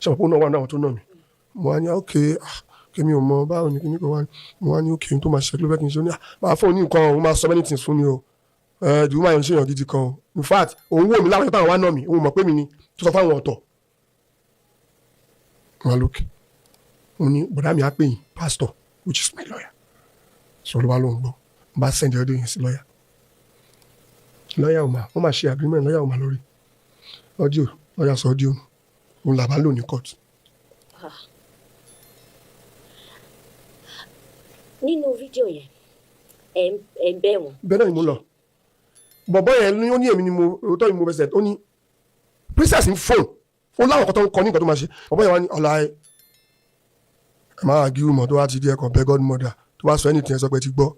ṣe àpò náà wà náà tó nà mí. Mo wá ní, ok, ah, kí mi ò mọ báwo ni kíní kan wá ní. Mo wá ní, ok, n tó máa ṣe, kí ló fẹ́ kí n ṣe? Ó ní, ah, máa fún un ní nǹkan, òun máa sọ many things fún mi o. Ẹ the woman yẹn ń ṣèyàn gidi kan o. In fact, òun wò mí láwọn táwọn wá nà mí, òun mọ̀ pé mi ni tó sọ fáwọn ọ̀tọ̀ wọn lókè. Mo ní bọ̀dá mi á pè yín, pastor, which is my lawyer. Sọ ló bá lóun gbọ́. N bá send ọdún yẹn sí lawyer. Lawyer ò mà, wọ́n máa ṣe agreement. Lawyer ò mà lórí audio. Lawyer sọ audio òun làbá lò ní court. Ah. Nínú fídíò yẹn, ẹ ń bẹ̀ wọ́n. Bẹ́ẹ̀ náà ni mo lọ. Bọ̀bọ́ yẹn ní, ó ní èmi ni mo òótọ́ ni mo fẹsẹ̀. Ó ní Princess ń fóònù, ó láwọn kan tó ń kọ ní nǹkan tó máa ṣe. Bọ̀bọ́ yẹn wá ní ọ̀la ẹ máa gíwù mọ̀ tó wá ti di ẹ̀kọ́ bẹ́ godmother tó bá sọ anything, ẹ sọ pé ti gbọ́.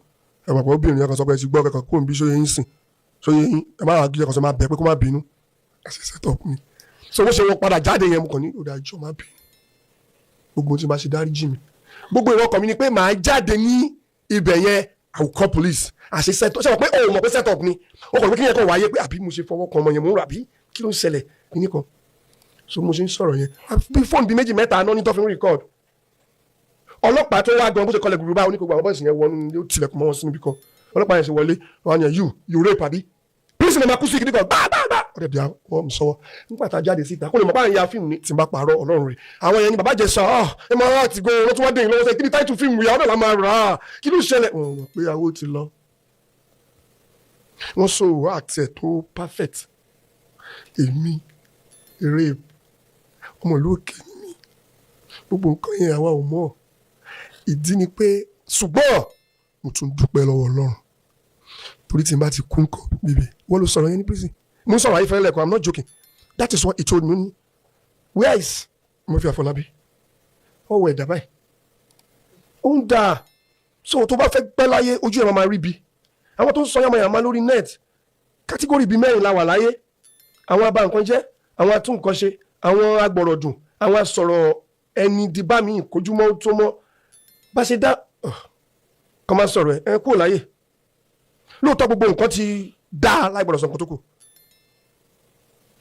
Ẹ mọ̀ pé obìnrin yẹn kan sọ pé ti gbọ́ kẹ́kọ̀ọ́ kó n bí sóye yín sìn sóye yín. Ẹ máa gíwù ẹ̀kọ́ sọ máa bẹ̀ pé kó má bínú. Ẹ ṣe set up ni. So bó ṣe wọ́n padà jáde yẹn, mo kàn ní ó dáa, jọ má bínú, gbogbo tí n bá ṣe, dáríjì mi. Gbogbo ìwọ ọkàn mi ni pé màá jáde ní ibẹ̀ yẹn, I will call police. Àṣẹ set up, ṣe mọ̀ pé o mọ̀ pé set up ni? O kàn pé kí yẹn kàn wáyé pé àbí mo ṣe fọwọ́ kan ọmọ yẹn, mo ń rà bí kí ló ń ṣẹlẹ̀ kíní kan. So mo ṣe ń sọ̀rọ̀ yẹn, bí fóònù bíi méjì mẹ́ta náà ní tó fi ń record. Ọlọ́pàá tó wá gan, bó ṣe kọlẹ̀ gbogbo báyìí, oníkógbó àwọn boys yẹn wọnú ó tilẹ̀kùn mọ́ wọn sínú ibi kan. Ọlọ́pàá yẹn ṣe wọlé wọn yẹn, You rape àbí?" Prison ẹ̀ máa kú sí kíní kan gbágbágbá. Ọ̀dẹ̀ bí wọ́n mi sọ́wọ́ nígbà tá a jáde síta, kó lè mọ̀ báyìí ya fíìmù ní tí n bá parọ́ Ọlọ́run rẹ̀. Àwọn yẹn ni bàbá jẹ sọ ọ ẹ máa wá àti gan, wọ́n tún wá dé ìlọ́wọ́ sẹ́ kí ni táìtù fíìmù yà ọ̀dọ̀ la máa rà á, kí ló ṣẹlẹ̀? Wọ́n mọ̀ pé àwọ̀ ti lọ. Wọ́n sọ òwò àti ẹ̀ tó perfect. Èmi rape ọmọ ìlú òkè ni mí, gbogbo nǹkan yẹn àwa ò mọ̀. Ìdí ni pé, ṣùgbọ́n mo tún dúpẹ́ lọ́wọ́ Ọlọ́run, torí tí n bá ti kú nǹkan bíbí wọ́n ló sọ̀rọ̀ yẹn ní prison. Mo ń sọ̀rọ̀ ayé fẹ́rẹ́ lẹ́kọ̀ọ́. I'm not joking. That is what he told me. Where is Murphy Afọlábí? Ọwọ́ ẹ̀dá báyìí ó ń dáa. So tó bá fẹ́ pẹ́ láyé, ojú ẹ̀ máa rí bi àwọn tó ń sọ yamayama lórí net. Category bíi mẹ́rin la wà láyé: àwọn abá nǹkan jẹ́, àwọn atún nǹkan ṣe, àwọn agbọ̀rọ̀dùn, àwọn asọ̀rọ̀ ẹni di bá mi kojúmọ́ tó mọ́ bá ṣe dá kọ́ máa sọ̀rọ̀ ẹ kúrò láyé. Lóòótọ́, gbogbo nǹkan ti dá láì gbọ́dọ̀ sọ nǹkan tó kù.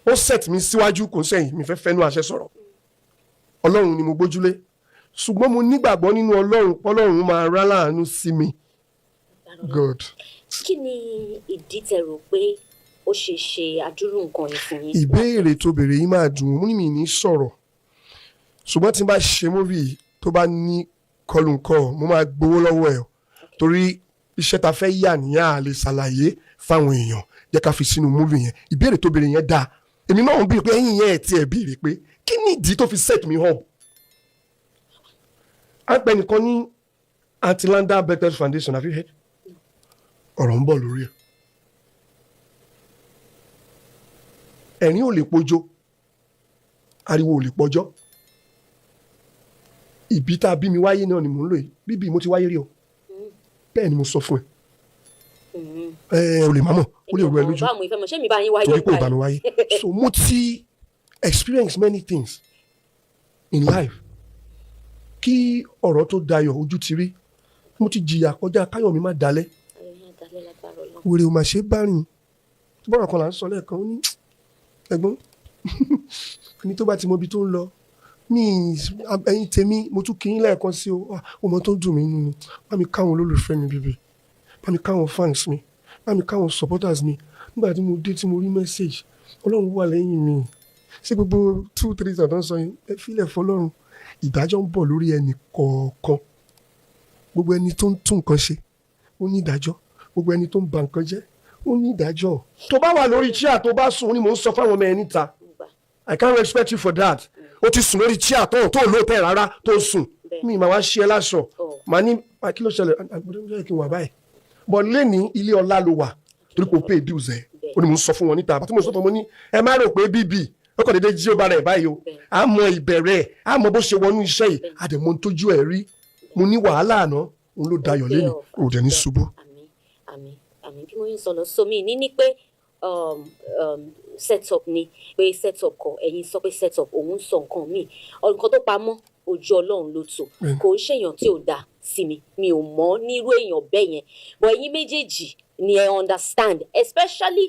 Ó set mi síwájú, kò ń sẹ́yìn. Mi fẹ́ fẹ́nu àṣẹ sọ̀rọ̀. Ọlọ́run ni mo gbójúlé, ṣùgbọ́n mo nígbàgbọ́ nínú Ọlọ́run, Ọlọ́run máa rá láàánú sí mi. God. Kí ni ìdí tẹ́ rò pé ó ṣe ṣe àdúrú nǹkan yìí fún yín? Ìbéèrè tó béèrè yìí máa dùn ún ní mi ní sọ̀rọ̀, ṣùgbọ́n tí n bá ṣe movie tó bá ní kọlùnkọ, mo máa gbowó lọ́wọ́ ẹ̀, torí iṣẹ́ ta fẹ́ yà ní à lè ṣàlàyé fáwọn èèyàn. Jẹ́ ká fi sínú movie yẹn. Ìbéèrè tó béèrè yẹn dáa. Èmi náà ń béèrè pé ẹ̀yìn yẹn ẹ̀ tiẹ̀ béèrè pé kí ni ìdí tó fi set me up. À ń pẹ́ nìkan ní Antilanda Bethel Foundation. Have you heard? Ọ̀rọ̀ ń bọ̀ lórí ẹ̀. Ẹ̀rín ò lè pojó, ariwo ò lè pọjọ́. Ìbí tá a bí mi wáyé náà ni mò ń lò yìí. Bíbí mo ti wáyé rí o, bẹ́ẹ̀ ni mo sọ fún ẹ. Ẹ ò lè má mọ̀, ó lè rú ẹ lójú. Báwo ìfẹ́ mọ̀ ṣé mi bá yín wáyé? Torí pé ò bá mi wáyé. So mo ti experience many things in life. Kí ọ̀rọ̀ tó dayọ̀, ojú ti rí. Mo ti jìyà kọjá káyọ̀ mi má dalẹ̀. Wèrè ò mà ṣe bá rìn. Bọ́rọ̀ kan là ń sọ lẹ́ẹ̀kan, ó ní ẹ̀gbọ́n ẹni tó bá ti mọ ibi tó ń lọ ní ẹ̀yìn tèmi. Mo tún kí yín lẹ́ẹ̀kan sí o. Ọmọ tó ń dùn mí nínú ni, bá mi káwọn olólùfẹ́ mi bíbí, bá mi káwọn fans mi, bá mi káwọn supporters mi. Nígbà tí mo dé tí mo rí message, Ọlọ́run wà lẹ́yìn mi. Ṣé gbogbo two three thousand sọ yín, ẹ filẹ̀ fọlọ́run. Ìdájọ́ ń bọ̀ lórí ẹnì kọ̀ọ̀kan. Gbogbo ẹni tó ń tún nǹkan ṣe, ó ní ìdájọ́. Gbogbo ẹni tó ń ba nǹkan jẹ́, ó ní ìdájọ́. Tó bá wà lórí chair, tó bá sùn, ni mò ń sọ fáwọn ọmọ ẹ níta. I can't respect you for that. Ó ti sùn lórí chair tó lóòótẹ́ rárá, tó sùn, mi máa wá ṣe ẹ láṣọ, màá ní kí ló ṣẹlẹ̀? Àgbẹ̀dẹ̀ kí n wà báyìí but lẹ́ni ilé ọlá ló wà torí kò pay bills ẹ̀. Ó ní mò ń sọ fún wọn níta àti mò ń sọ fún wọn ní ẹ má rò pé bíbí ó kàn déédéé jí ó bá rẹ̀ báyìí o. A mọ ìbẹ̀rẹ̀, a mọ bó ṣe wọnú iṣẹ́ yìí, a dẹ̀ mọ ohun tójú ẹ̀ rí. Mo ní wàhálà àná òun ló dayọ̀ lẹ́nu, ò dẹ̀ ní ṣubú. Àmín, àmín, àmín. Bí mo ń sọ lọ sómi ní pé set up ni, pé set up kọ, ẹ̀yin sọ pé set up, òun sọ nǹkan míì. Nǹkan tó pamọ́, ojú Ọlọ́run ló tó. Kò ń ṣèyàn tí ò dáa sí mi, mi ò mọ̀ nírú èèyàn bẹ́ẹ̀ yẹn, but ẹ̀yin méjèèjì ni ẹ understand, especially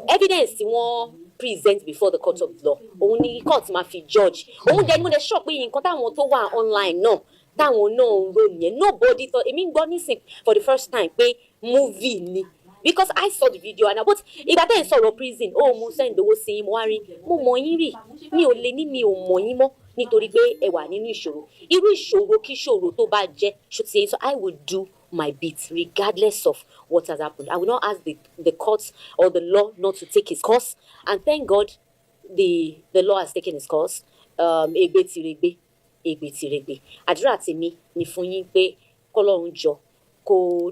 evidence tí wọ́n present before the court of law. Òun ni court máa fi judge. Òun dẹ̀ ni mo dẹ̀ sọ pé nǹkan táwọn tó wà online náà, táwọn náà ń rò nìyẹn. Nobody thought. Èmi ń gbọ́ nísìn for the first time pé movie ni, because I saw the video and but ìgbà tẹ́ ẹ̀ ń sọ̀rọ̀ prison, ó mo send owó sí yín, mo wá rí. Mo mọ̀ yín rí, mi ò lè ní mi ò mọ̀ yín mọ́ nítorí pé ẹ wà nínú ìṣòro, irú ìṣòro kí ìṣòro tó bá jẹ́ ṣó ti yẹn. So I will do my bit regardless of what has happened. I will not ask the court or the law not to take its course, and thank God the law has taken its course. Egbe tìrẹgbẹ, ègbè tìrẹgbè. Àdúrà tèmi ni fún yín pé kọ́lọ́run jọ kó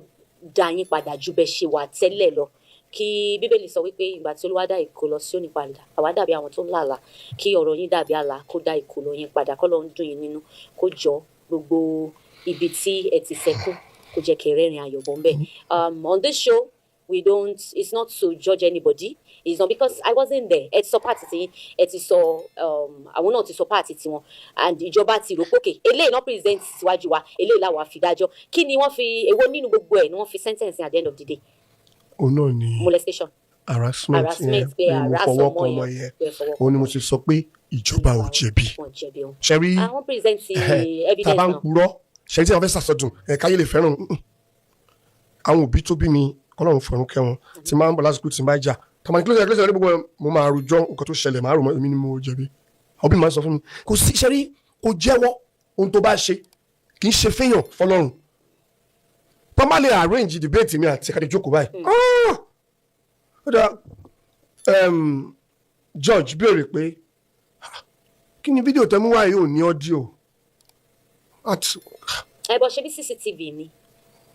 dá yín padà ju bẹ́ẹ̀ ṣe wà tẹ́lẹ̀ lọ. Kí Bíbélì sọ wípé ìgbà tí Olúwa dá ìkólọ Síónì padà, àwa dàbí àwọn tó ń làlà. Kí ọ̀rọ̀ yín dàbí àlà, kó dá ìkólọ yín padà, kọ́ ló ń dùn yín nínú, kó jọ gbogbo ibi tí ẹ ti sẹ́kù, kó jẹ́ kẹ́ rẹ́rìn ayọ̀ bọ́ ńbẹ̀. On this show, we don't, it's not to judge anybody. It's not because I wasn't there. Ẹ ti sọ part ti, ẹ ti sọ, àwọn náà ti sọ part tiwọn, and ìjọba ti rò pé okay, eléyìí náà present síwájú wa, eléyìí làwọn àfi dájọ́. Kí ni wọ́n fi, èwo nínú gbogbo ẹ̀ ni wọ́n fi sentence at the end of the day? Òun náà ni Molestation? Harassment. Harassment, yẹn pé pé mo harass fọwọ́ ọmọ kan ọmọ yẹn, yẹn. Pé fọwọ́ Òun ni mo ti sọ pé ìjọba ò jẹ̀bi. Wọn jẹ̀bi wọn. Ṣe rí Àwọn present evidence tá a bá ń náà. purọ́, ṣe tí wọ́n fẹ́ sàsọdùn ẹ̀ káyé lè fẹ́ràn. Àwọn òbí tó bí mi, Ọlọ́run fọ̀run kẹ́ wọn, tí máa ń bọ̀ lásìkò tí n bá jà tọmọ kílódé kílódé ní gbogbo ẹ̀, mo máa rojọ́ nǹkan tó ṣẹlẹ̀, máa rò mọ́ èmi ni mo jẹ̀bi. Àwọn òbí mi máa ń sọ fún mi, kò sí ṣe rí, kò jẹ́wọ́ ohun tó bá ṣe, kì í ṣe fẹ́yàn fọlọ́run tó má lè arrange debate mi àti káde jókòó báyìí. Ah! Ó dáa, judge béèrè pé, "Ah, kí ni fídíò tẹ́ mú wáyé ò ní audio at?" Ẹ bọ ṣe bí CCTV ni,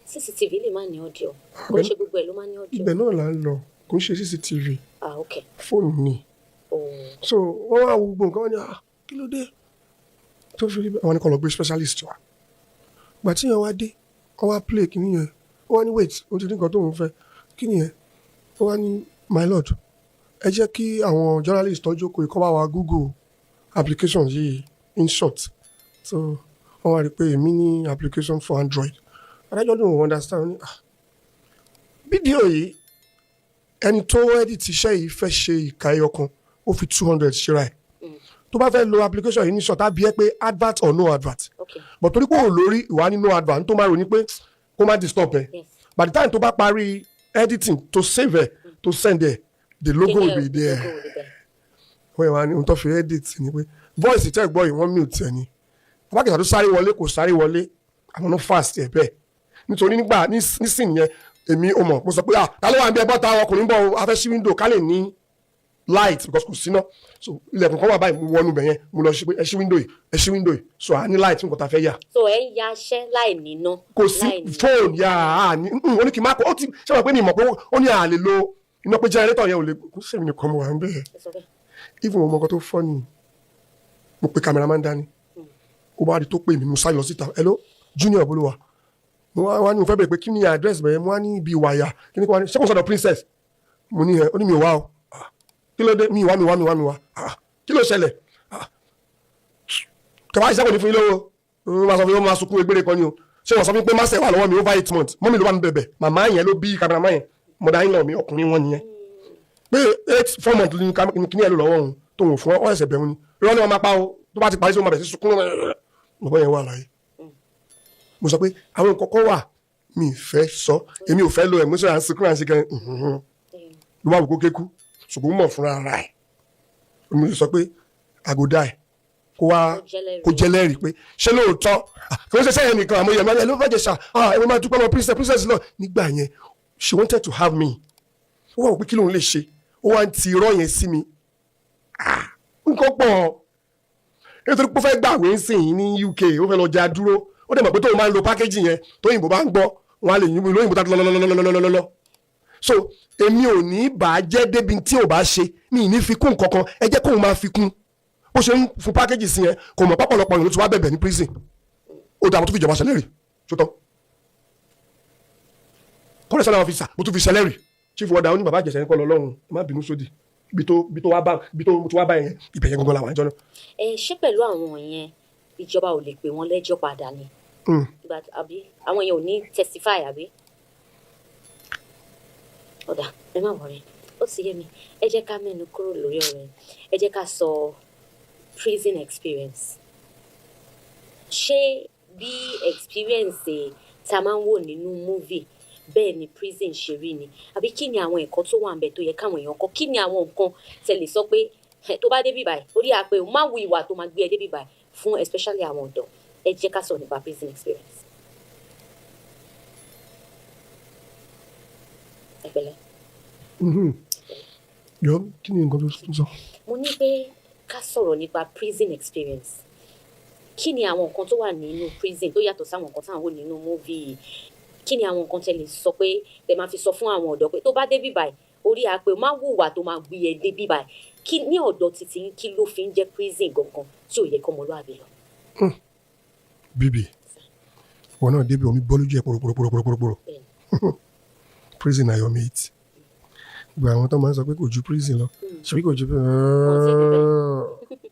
CCTV lè má ní audio, kò ń ṣe gbogbo ẹ̀ ló má ní audio. Ibẹ̀ náà là ń lọ, kò ń ṣe CCTV. Ah, ok. Fóònù ni. Oh. So wọ́n wá wo gbogbo nǹkan, wọ́n ní, "Ah, kí ló dé tó fi rí bẹ́ẹ̀?" Wọ́n ní kó lọ gbé specialist wá. Ìgbà tí yẹn wá dé, wọ́n wá play kíní yẹn. Ó wá ní, "Wait, ó ti ní nǹkan tóun fẹ́. Kí ni yẹn?" Ó wá ní, "My lord, ẹ jẹ́ kí àwọn journalist tó jókòó kó bá wa google application yìí InShot." So wọ́n wá rí i pé èmi ní application for Android. Adájọ́ ló ń understand. Ó ní, "Ah, fídíò yìí, ẹni tó edit iṣẹ́ yìí fẹ́ ṣe ìka ẹyọ kan, ó fi 200 ṣera ẹ̀. Tó bá fẹ́ lo application yìí InShot, á bí ẹ pé advert or no advert, but torí pé ò lórí ìwà ní no advert, tó máa rò ní pé kó má disturb ẹ. By the time tó bá parí editing, to save ẹ, to send ẹ, the logo will be there." Logo will be there. Wọ́n yẹn wá ní ohun tó fi edit ni pé voice tẹ́ gbọ́ yìí, wọ́n mute ẹ ni. Bàbá Ìjẹ̀ṣà tó sáré wọlé, kò sáré wọlé, àwọn náà fast ẹ̀ bẹ́ẹ̀, nítorí nígbà nísìnyí yẹn, èmi ò mọ̀, mo sọ pé, "Ah, ta ló wà níbi? Ẹ bọ́ta, ọkùnrin bọ̀ o, a fẹ́ ṣí window ká lè ní light," because kò síná. So ilẹ̀kùn kan wà báyìí, mo wọnú bẹ̀ yẹn, mo lọ ṣe pé, "Ẹ ṣí window yìí, ẹ ṣí window yìí," so à ní light nǹkan tá a fẹ́ yà. So ẹ ń ya aṣẹ́ láì níná? Kò sí láì ní- fóònù yà á ní. Ó ní kí n má kó, ó ti ṣe wà pé mi mọ̀ pé ó ní à lè lo iná, pé generator yẹn ò lè kó sèmi nìkan mo wà ń bẹ́ẹ̀. Ẹ sọ bẹ́ẹ̀. Even mo mọ nǹkan tó fọ́ ni, mo pe cameraman dání, ó bá rí tó pè mí, mo sáré lọ síta. "Hello, Junior Bolúwa." Mo wá ní mo fẹ́ bẹ̀rẹ̀ pé kí ni address bẹ̀rẹ̀. Mo wá ní ibi wàyà, kí ni kí wá ní, ṣé kò sọ̀dọ̀ Princess? Mo ní ẹ, ó ní mi ò wá o. Ah, kí ló dé? Mi wá, mi wá, mi wá, mi wá. Ah, kí ló ṣẹlẹ̀? Ah, kẹwàá iṣẹ́ kò ní fún yín lówó. Ó máa sọ fún yín, ó máa sunkún egbére kan ni o. Ṣé wọ́n sọ fún mi pé má ṣe wà lọ́wọ́ mi over 8 months? Mọ́mí ló bá mi bẹ̀bẹ̀. Màmá yẹn ló bí cameraman yẹn, mọ̀dá yín lọ mi, ọkùnrin wọn nìyẹn, pé 8 4 months ní kíní ẹ̀ ló lọ́wọ́ òun tó wò fún ọ, ẹsẹ̀ bẹ̀rù ni. Irọ́ ni wọ́n máa pa o. Tó bá ti parí sí, wọ́n máa bẹ̀rẹ̀ sí sunkún. Bàbá yẹn wà láyé. Mo sọ pé àwọn nǹkan kan wà mi ì fẹ́ sọ, èmi ò fẹ́ lo emotion, à ń sunkún, à ń ṣe kẹrin ló wà wò kó kéku, ṣùgbọ́n mọ̀ fúnra ara ẹ̀. Mo sọ pé àgọ́dá ẹ̀ kó wá kó jẹ́lẹ́rìí pé ṣé lóòótọ́ kò ń ṣe sẹ́yìn nìkan. Àmọ́ yẹn ẹ ló fẹ́ jẹ ṣá ẹ máa dúpẹ́ lọ princess, princess lọ nígbà yẹn. She wanted to have me. Ó wà wò pé kí lòun lè ṣe, ó wá ń ti irọ́ yẹn sí mi. Nǹkan pọ̀, nítorí pé ó fẹ́ gbàwé ń sìn yín ní UK, ó fẹ́ lọ já dúró. Ó dẹ̀ mọ̀ pé tóun máa ń lo package yẹn, tóyìnbó bá ń gbọ́, wọn á lè yín lóyìnbó tá lọ́lọ́lọ́lọ́lọ́lọ́. So èmi ò ní bà á jẹ́ débi tí ò bá ṣe, mi ì ní fi kún kankan. Ẹ jẹ́ kóun máa fi kún bó ṣe ń fún package sí yẹn. Kò mọ̀ pápọ̀lọpọ̀ yìí ló ti wá bẹ̀bẹ̀ ní prison. Ó dà, mo tún fi ìjọba ṣẹlẹ́rì tó tán, correctional officer mo tún fi ṣẹlẹ́rì, chief warder. Ó ní, "Bàbá Ìjẹ̀ṣà ní kọ́ lọ lọ́rùn, ẹ má bínú sódì." Ibi tó tó wá bá yẹn, ibẹ̀ yẹn gangan làwọn àjọ náà. Ẹ ṣé pẹ̀lú àwọn yẹn, ìjọba ò lè pè wọ́n lẹ́jọ́ padà ni? Àbí àwọn yẹn ò ní testify àbí? Ọ̀dà, ẹ má worry, ó ti yé mi. Ẹ jẹ́ ká mẹ́nu kúrò lórí ọ̀rọ̀ yẹn. Ẹ jẹ́ ká sọ prison experience. Ṣé bí experience tá a máa ń wò nínú movie bẹ́ẹ̀ ni prison ṣe rí ni, àbí kí ni àwọn ẹ̀kọ́ tó wà ń bẹ̀ tó yẹ káwọn èèyàn kọ́? Kí ni àwọn nǹkan tẹ́ lè sọ pé tó bá débi báyìí, orí àpè má wu ìwà tó máa gbé ẹ débi báyìí, fún especially àwọn ọ̀dọ́? Ẹ jẹ́ ká sọ̀rọ̀ nípa prison experience. Ẹ pẹ̀lẹ́. Yọ, kí ni nǹkan tó sọ? Mo ní pé ká sọ̀rọ̀ nípa prison experience. Kí ni àwọn nǹkan tó wà nínú prison tó yàtọ̀ sáwọn nǹkan táwọn wò nínú movie? Kí ni àwọn nǹkan tẹ́ lè sọ pé tẹ́ máa fi sọ fún àwọn ọ̀dọ́ pé tó bá dé bíbáyìí, orí àpè má hùwà tó máa gbé ẹ dé bíbáyìí? Kí ní ọ̀dọ̀ títí yín, kí ló fi ń jẹ́ prison gangan tí ò yẹ kọ́mọlúàbí lọ? Bíbí wọn náà débi, omi bọ́ lójú ẹ̀ pòròpòròpòròpòrò. Prison na your mate. Gbogbo àwọn tó máa ń sọ pé kò ju prison lọ, ṣebí kò ju Wọ́n ti débẹ̀.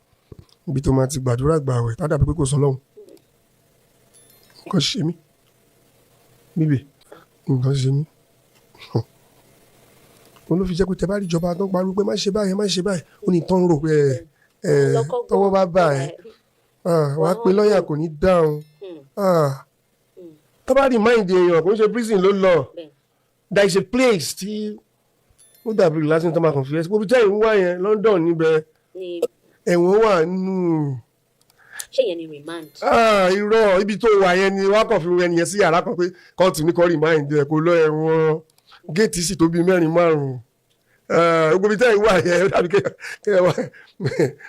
ibi tó máa ti gbàdúrà gbààwẹ̀ tá dàbí pé kò sọ lọ́hùn. Nǹkan ṣe mí, bíbí, nǹkan ṣe mí. Òun ló fi jẹ́ pé tẹ bá rí ìjọba tó ń pariwo pé má ṣe báyìí, má ṣe báyìí, ó ní tán ń rò pé ẹ Lọ́kọ́ gbọ́. tọwọ́ bá bà ẹ́, wàá pe lọ́ọ̀yà, kò ní dáhùn. Tó bá rí mind èèyàn, kò ń ṣe prison ló lọ. There is a place tí ó dàbí relaxing tó máa kàn fi ẹ́ sí gbogbo jẹ́ ìwúwá yẹn London níbẹ̀. Ní Ẹ̀wọ̀n wà nínú. Ṣé yẹn ni remand? Ah, irọ́, ibi tó wà yẹn ni wọ́n kàn fi ẹni yẹn sí yàrá kan pé kóòtù ní kó remand ẹ̀, kó lọ ẹ̀wọ̀n. Géètì sì tó bíi mẹ́rin márùn-ún. Gbogbo ibi tẹ́ ẹ̀ wà yẹn, ó dàbí kẹ́ wà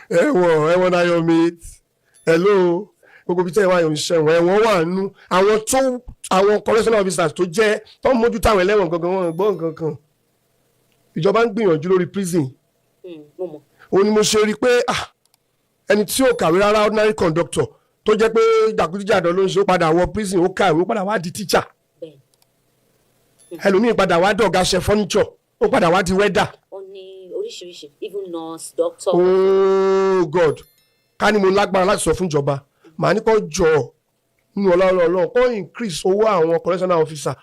ẹ̀wọ̀n. Ẹ̀wọ̀n na your mate. Hello, gbogbo ibi tẹ́ ẹ̀ wà yẹn ń ṣẹ̀wọ̀n. Ẹ̀wọ̀n wà nínú àwọn tó àwọn correctional officers tó jẹ́ tó ń mójútó àwọn ẹlẹ́wọ̀n gangan, wọn gbọ́ nǹkan kan. Ìjọba ń gbìyànjú lórí prison. Mo mọ̀. Òun ni mo ṣe rí i pé, ah, ẹni tí ò kàwé rárá, ordinary conductor tó jẹ́ pé jàkújàdọ̀ ló ń ṣe, ó padà wọ prison, ó kàwé, ó padà wá di teacher. Ẹlòmíì padà wá dọ̀gá ṣe furniture, ó padà wá di welder. Wọ́n ní oríṣiríṣi, even nurse, doctor. Oh God, ká ní mo lágbára láti sọ fún ìjọba, màá ní kó jọ nínú ọlọ́run Ọlọ́run kó increase owó àwọn correctional officer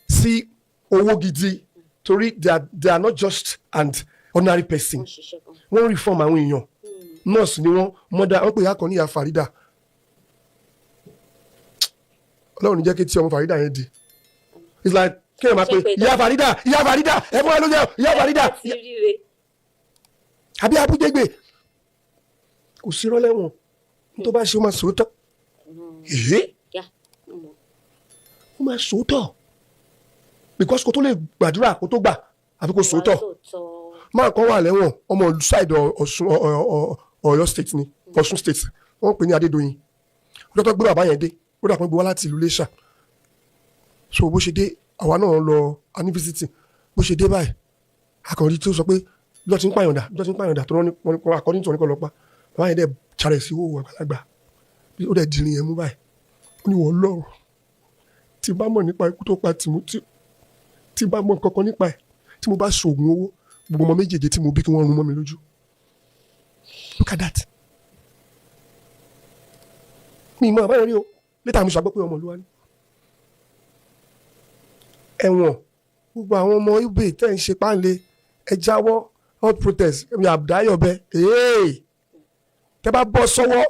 sí owó gidi, torí they are not just an ordinary person. Wọ́n ṣiṣẹ́ gan. Wọ́n reform àwọn èèyàn. Nurse ni wọ́n, mother. Wọ́n pè ìyá kan ní ìyá Farida. Ọlọ́run ní jẹ́ kí tí ọmọ Farida yẹn di, it's like kéèyàn máa pe Ṣé pé ìyá Farida, ìyá Farida, ẹ fún wa ló jẹ ìyá Farida. Ẹ ti ríre. Àbí abújẹgbè kò sí rọ́lẹ́wọ̀n tó bá ṣe, ó máa sòótọ́. Èyí Yá, mo mọ̀. ó máa sòótọ́, because kó tó lè gbàdúrà, kó tó gbà, àfi kó sòótọ́. Wàá sòótọ́. Máa kan wà lẹ́wọ̀n, ọmọ side Ọ̀ṣun, Ọ̀yọ́ State ni, Ọ̀ṣun State. Wọ́n pè ní Adédoyin. Ọjọ́ tó gbé bàbá yẹn dé, ó dà pé gbé wá láti ìlú Iléṣà. So bó ṣe dé, àwa náà lọ a ní visiting. Bó ṣe dé báyìí, akọ̀rí tí ó sọ pé bí wọ́n ti ń pààyàn dà, bí wọ́n ti ń pààyàn dà, tó rán ní according to wọn ní kọ́ lọ pa bàbá yẹn. Dẹ̀ charẹ̀ sí owó àgbàlagbà, ó dẹ̀ dirin yẹn mú báyìí, ó ní wọ́n lọ́rùn tí bá mọ̀ nípa ikú tó pa Timothy, tí bá mọ̀ kankan nípa ẹ̀, tí mo bá ṣoògùn owó, gbogbo ọmọ méjèèjì tí mo bí, kí wọ́n rún mọ́ mi lójú. Look at that. Mi mọ àbáyọ rí o. Later mo ṣàgbọ́ pé ọmọ olúwa ni. Ẹ̀wọ̀n, gbogbo àwọn ọmọ ibè tẹ́ ń ṣe páńlé, ẹ jáwọ́. All protest ẹ̀mí àbdáyọ̀bẹ tẹ́ bá bọ́ sọ́wọ́,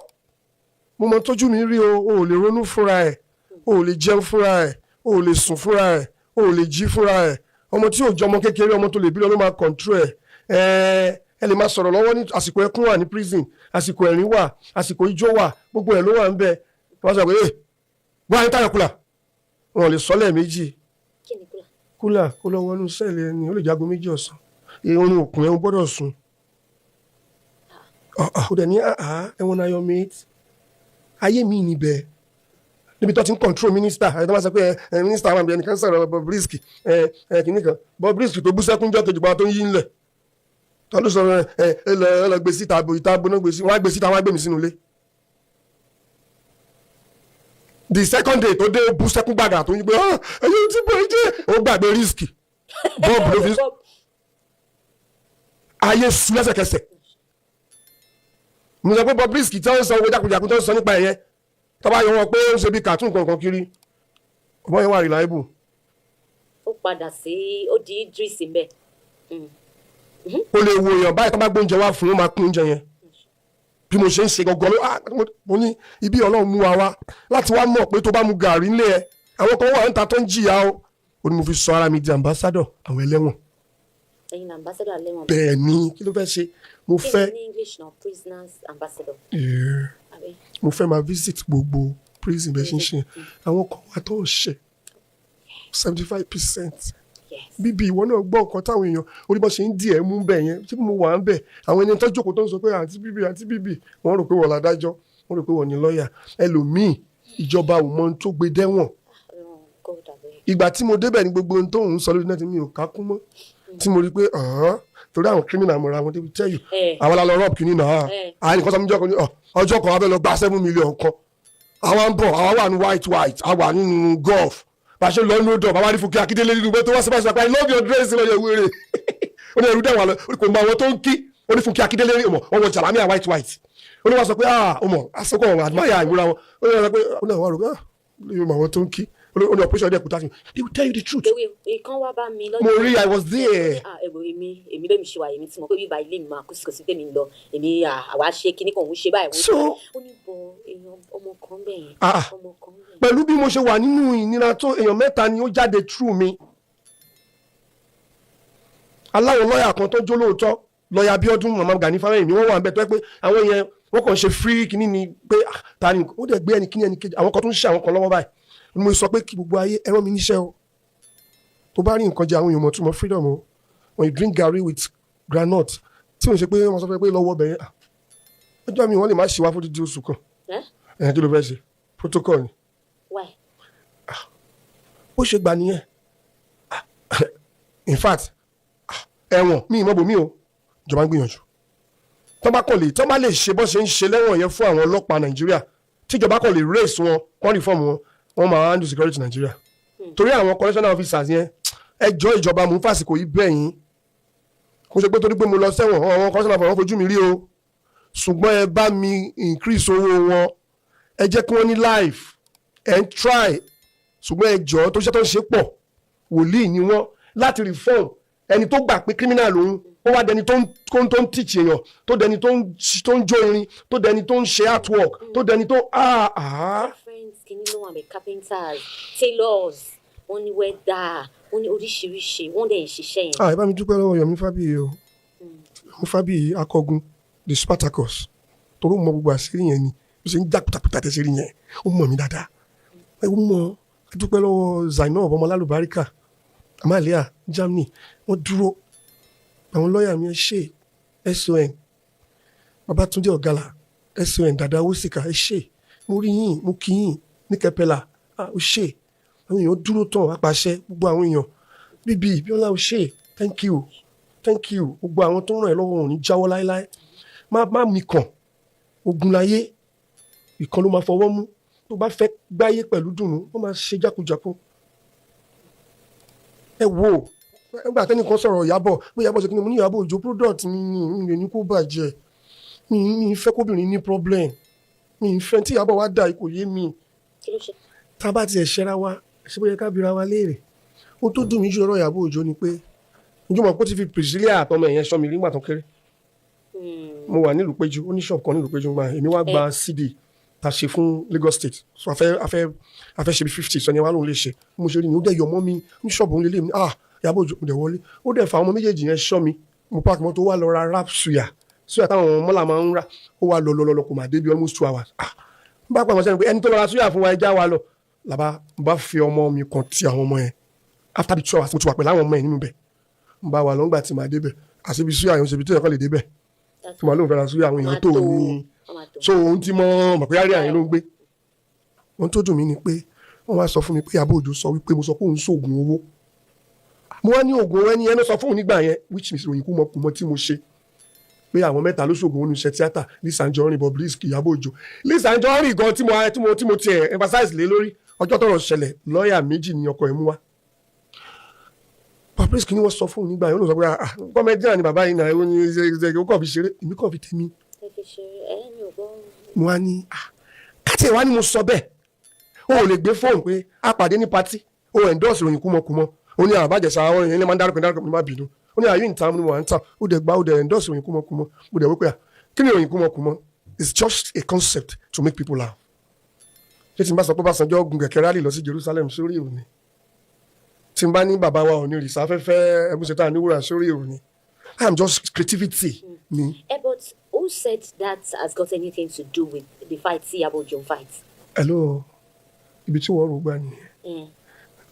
mo mọ tójú mi rí o. O ò lè ronú fúnra ẹ̀, o ò lè jẹun fúnra ẹ̀, o ò lè sùn fúnra ẹ̀, o ò lè jí fúnra ẹ̀. Ọmọ tí ò jọ ọmọ kékeré, ọmọ tó lè bí lọ ló máa control ẹ̀. Ẹ ẹ lè máa sọ̀rọ̀ lọ́wọ́ ní àsìkò. Ẹkún wà ní prison, àsìkò ẹ̀rín wà, àsìkò ijó wà, gbogbo ẹ̀ ló wà ń bẹ. Wọ́n sọ pé ẹ wá ní táyọ̀ kùlà, wọn ò lè sọ lẹ́ẹ̀mejì. Kí ni kúlà? Kúlà kó lọ wọnú cell ẹni, ó lè jago 2 ọ̀sán, oorun òkun ẹ̀ ń gbọ́dọ̀ sùn. Ó dẹ̀ ní ẹ̀wọ̀n na your mate. Ayé mi níbẹ̀ níbi tó ti ń control minister ẹ̀, tó máa sọ pé ẹ minister wà níbi, ẹnìkan sọ̀rọ̀ Bobrisky, ẹ ẹ kìíní kan Bobrisky tó bú sẹ́kúnjọ́ kejì pa tó ń yí ńlẹ̀, tó ló sọ ẹ ẹ lọ ẹ lọ gbé síta bo ìta gbóná gbé sí, wọ́n á gbé síta, wọ́n á gbé mi sínú ilé. The second day tó dé, ó bú sẹ́kún gbàgà tó ń yí pé ẹ̀yin tí bọ̀ ẹ jẹ́, ó gbàgbé risk Bob ló fi ayé su lẹ́sẹ̀kẹsẹ̀. Mo sọ pé Bobrisky tí wọ́n sọ owó jákujàku tó ń sọ nípa ẹ̀yẹn, tó bá yọ wọn pé ó ń ṣe bí cartoon kankan kiri, ọmọ yẹn wà reliable. Ó padà sí, ó di Idris mbẹ. Ó lè wo èèyàn báyìí, tó bá gbóúnjẹ wá fún un, ó máa kún oúnjẹ yẹn. Bí mo ṣe ń ṣe gangan ló, mo ní ibi Ọlọ́run mú wa wá láti wá mọ̀ pé tó bá mu gàrí ńlẹ̀ ẹ, àwọn kan wà níta tó ń jìyà o. Ó ní mo fi sọ ara mi di ambassador àwọn ẹlẹ́wọ̀n. Ẹ̀yin ní ambassador alẹ́wọ̀n? Bẹ́ẹ̀ ni. Kí ló fẹ́ ṣe? Mo Kí fẹ́ ni ní English náà, prisoners ambassador? Yeah. Àbí? Mo fẹ́ máa visit gbogbo prison bẹ́ẹ̀ ṣe ń ṣe yẹn. Àwọn kan wà tó ń ṣe 75%. Bíbí ìwọ náà gbọ́ nǹkan táwọn èèyàn orí bọ́ ṣe ń dì ẹ́ mú bẹ̀ yẹn tí mo wà ń bẹ̀. Àwọn ẹni tó jókòó tó ń sọ pé àǹtí bíbí, àǹtí bíbí, wọ́n rò pé wọ́n ládájọ́, wọ́n rò pé wọ́n ní lọ́ọ̀yà. Ẹlòmíì, ìjọba ò mọ ohun tó gbé dẹ́wọ̀n. Oh God, abeg. Ìgbà tí mo débẹ̀ ní gbogbo ohun tó ń sọ lórí náà tí mi ò ká kún mọ́, tí mo rí pé ọ̀hán, torí àwọn criminal mọ̀ra wọn débi tell you, àwọn la lọ rob kìíní náà. Àwọn nìkan sọ fún mi jọ́ kan ní ọjọ́ kan, wọ́n fẹ́ lọ gba 7 million kan. Àwa ń bọ̀, àwa wà ní white white, àwa nínú Golf. Bá a ṣe lọ nínú dọ̀, bàbá rí Fúnkẹ́ Akíndélé nínú mọ́tò wá sí báyìí, sọ pé, "I love your dress." Lọ́yọ̀ wéré, ó ní ẹrú dẹ̀ wà lọ, kò mọ àwọn tó ń kí. Ó ní Fúnkẹ́ Akíndélé rí ọmọ wọn wọ jàlámíà white white. Ó ní wọ́n sọ pé, "Ah, ọmọ àsopọ̀ wọn admire ìmúra wọn." Ó ní wọ́n sọ pé, ó ní àwọn àrògbé, "Ah, yóò mọ àwọn tó ń kí." Ó ní operation dẹ̀ kúta sí. They will tell you the truth. Ewé ìkan wá bá mi lọ́jọ́. Mo rí, I was there. Ah, ẹ̀wò, èmi bẹ́ẹ̀ mi ṣe wà, èmi tí mo pé bíbá ilé mi máa kú sí, kò sí tèmi ń lọ. Èmi àwa ṣe kinní kan, òun ṣe báyìí, òun ṣe báyìí. Ó ní bọ èèyàn ọmọ kan bẹ́ẹ̀ yẹn, ọmọ kan bẹ́ẹ̀ yẹn. Pẹ̀lú bí mo ṣe wà nínú ìnira tó, èèyàn mẹ́ta ni ó jáde through mi. Aláwọ̀ lọ́ọ̀yà kan tó jó lóòótọ́, lọ́ọ̀yà Bíọ́dún, Màmá Gani Fáwẹ́hìnmí, wọ́n wà ń bẹ̀ tó yẹ pé àwọn yẹn wọ́n kàn ṣe free kínní ni pé, ah, ta ni ó dẹ̀ gbé ẹni kíní ẹni kejì, àwọn kan tó ń ṣe àwọn kan lọ́wọ́ báyìí. Mo sọ pé kí gbogbo ayé ẹ rán mi níṣẹ́ o. Tó bá rí nǹkan jẹ, àwọn èèyàn mọ̀ túmọ̀ freedom o. When you drink garri with groundnut, tí mo ṣe pé wọ́n sọ pé lọ́wọ́ bẹ̀yẹn, ah, ọjọ́ mi wọ́n lè má ṣe wá fún dídí oṣù kan. Eh? Ẹ̀yìn, kí ló fẹ́ ṣe? Protocol ni. Why? Ó ṣe gbà nìyẹn. Ah, in fact, ah, ẹ̀wọ̀n mi ìmọ̀ bòmí o. Ìjọba ń gbìyànjú tó bá kàn lè, tó bá lè ṣe bó ṣe ń ṣe lẹ́wọ̀n yẹn fún àwọn ọlọ́pàá Nàìjíríà, tíjọba kàn lè raise wọn, kàn reform wọn, wọ́n máa handle security Nàìjíríà, torí àwọn correctional officers yẹn, ẹjọ́ ìjọba, mú fàsìkò yìí bẹ̀ yín. Kò ṣe pé torí pé mo lọ sẹ́wọ̀n, àwọn correctional officers wọ́n fojú mi rí o, ṣùgbọ́n ẹ bá mi increase owó wọn, ẹ jẹ́ kí wọ́n ní life. Ẹ ń try, ṣùgbọ́n ẹ jọ̀ọ́, tó ṣe tó ń ṣe pọ̀, wòlíì ni wọ́n láti reform ẹni tó gbà pé criminal lòun, ó wá dẹni tó ń teach èèyàn, tó dẹni tó ń jó irin, tó dẹni tó ń ṣe artwork, tó dẹni tó ah ah. Different kìíní ló wà bẹ́ẹ̀: carpenters, tailors, wọ́n ní welder, wọ́n ní oríṣiríṣi, wọ́n dẹ̀ ń ṣiṣẹ́ yẹn. Ah, ẹ bá mi dúpẹ́ lọ́wọ́ Yomi Fabiyi o. Yomi Fabiyi akọgun, the Spartacus, torí ó mọ gbogbo àṣírí yẹn ni ó ṣe ń já pùtàpùtà tẹ̀sírí yẹn. Ó mọ̀ mí dáadáa. Ẹ mọ̀, ẹ dúpẹ́ lọ́wọ́ Zainab ọmọlálùbáríkà Amalia Germany, wọ́n dúró. Àwọn lọ́ọ̀yà mi, ẹ ṣe, SON Babatunde Ọ̀gálà, SON Dada Wosika, ẹ ṣe. Mo rí yín, mo kí yín ní Kẹpẹlà. Ah, ó ṣe, àwọn èèyàn dúró tán apàṣẹ, gbogbo àwọn èèyàn bíbí Bíọ́lá, ó ṣe, thank you, thank you. Gbogbo àwọn tó ń ràn ẹ́ lọ́wọ́, wọn ò ní jáwọ́ láéláé. Má mi kàn ogun láyé, ìkan ló máa fọwọ́ mú. Tó bá fẹ́ gbáyé pẹ̀lú dùnú, ó máa ṣe jákujàku. Ẹ wo nígbà tẹ́nìkan sọ̀rọ̀ Ìyábọ̀ pé Ìyábọ̀ ṣe kí ni, mo ní Ìyábọ̀ Òjó product mi ni, mi lè ní kó bàjẹ́. Mi fẹ́ kóbìnrin ní problem, mi fẹ́ tí Ìyábọ̀ wá dà kò yé mi. Kí ló ṣe? Tá a bá tiẹ̀ ṣẹra wa, ṣé bóyá ká bira wa léèrè. Ohun tó dùn mí jù lọ́rọ̀ Ìyábọ̀ Òjó ni pé njọ́ mọ̀ pé ó ti fi Priscilla àtọmọ ẹ̀yẹn sọ mi nígbà tó kéré. Mo wà nílùú Péjú, ó ní ṣọ́ọ̀bù kan nílùú Péjú gbà. Èmi wá gba CD tá a ṣe fún Lagos State, so a fẹ́ ṣe bí 50 sọ ni wàá lóun lè ṣe. Mo ṣe rí ni ó dẹ̀ yọ mọ́ mi ní ṣọ́ọ̀bù òun lélẹ̀ mi. Ah, Ìyábọ̀ Òjó, mo dẹ̀ wọlé, ó dẹ̀ fa àwọn ọmọ méjèèjì yẹn ṣọ́ mi. Mo park mọ́tò, wá lọ ra wrap suya, suya táwọn mọ́là máa ń rà. Ó wá lọ lọ lọ, kò mà débi almost 2 hours. Ah, n bá pa àwọn sẹ́ni pé ẹni tó lọ ra suya fún wa, ẹja wa lọ làbá n bá fi ọmọ mi kan ti àwọn ọmọ yẹn. After the 2 hours, mo ti wà pẹ̀lú àwọn ọmọ yẹn nínú bẹ̀. N bá wà lọ́ngbà tí màá débẹ̀, àṣebi suya yẹn, ṣebi tó yẹ kọ́ lè débẹ̀ tí màá lóun fẹ́ ra suya, àwọn èèyàn tó ní. So òun ti mọ mọ̀ pé àárẹ̀ àyẹn ló ń gbé. Ohun tó dùn mí ni pé wọ́n wá sọ fún mi pé Ìyábọ̀ Òjó sọ wípé mo sọ pé òun ṣoògùn owó. Mo wá ní oògùn owó, ẹni yẹn ló sọ fún òun nígbà yẹn, which means ìròyìn kúmọkùmọ tí mo ṣe pé àwọn mẹ́ta ló ṣoògùn owó ní iṣẹ́ tíátà: Lizzy Anjorin, Bobrisky, Ìyábọ̀ Òjó. Lizzy Anjorin gan tí mo tiẹ̀ emphasize lé lórí, ọjọ́ tọ́rọ̀ ṣẹlẹ̀, lọ́ọ̀yà méjì ni ọkọ ẹ̀ mú wá. Bobrisky ni wọ́n sọ fún òun nígbà yẹn. Ó lọ sọ pé, ah, comedian ni bàbá yìí náà, ó ní ṣe ó kàn fi ṣeré, èmi kàn fi tèmi. Ẹ fi ṣe ẹ mi ò gbọ́. Mo wá ní, ah, káti ẹ̀ wá ní mo sọ bẹ́ẹ̀, o ò lè gbé fóònù pé a pàdé ní party, o endorse ìròyìn kúmọkùmọ. Ó ní àbájẹsà àwọn èèyàn ilé máa ń dárúkọ dárúkọ, mo má bínú. Ó ní àyè ìta ni mo wà ń tà, ó dẹ̀ gbá, ó dẹ̀ endorse ìròyìn kúmọkùmọ. Mo dẹ̀ wípé, kí ni ìròyìn kúmọkùmọ? It's just a concept to make people laugh. Ṣé tí n bá sọ pé Ọbásanjọ́ gun kẹ̀kẹ́ rally lọ sí Jerusalem, sórí òní? Tí n bá ní bàbá wa ò ní rìsá afẹ́fẹ́ ẹ̀bùsẹ̀tà níwúrà, sórí òní? I am just creativity ni. Eh, but who said that has got anything to do with the fight tí Ìyábọ̀ Òjó ń fight? Hello, ibi tí wọ́n rò gbà nìyẹn.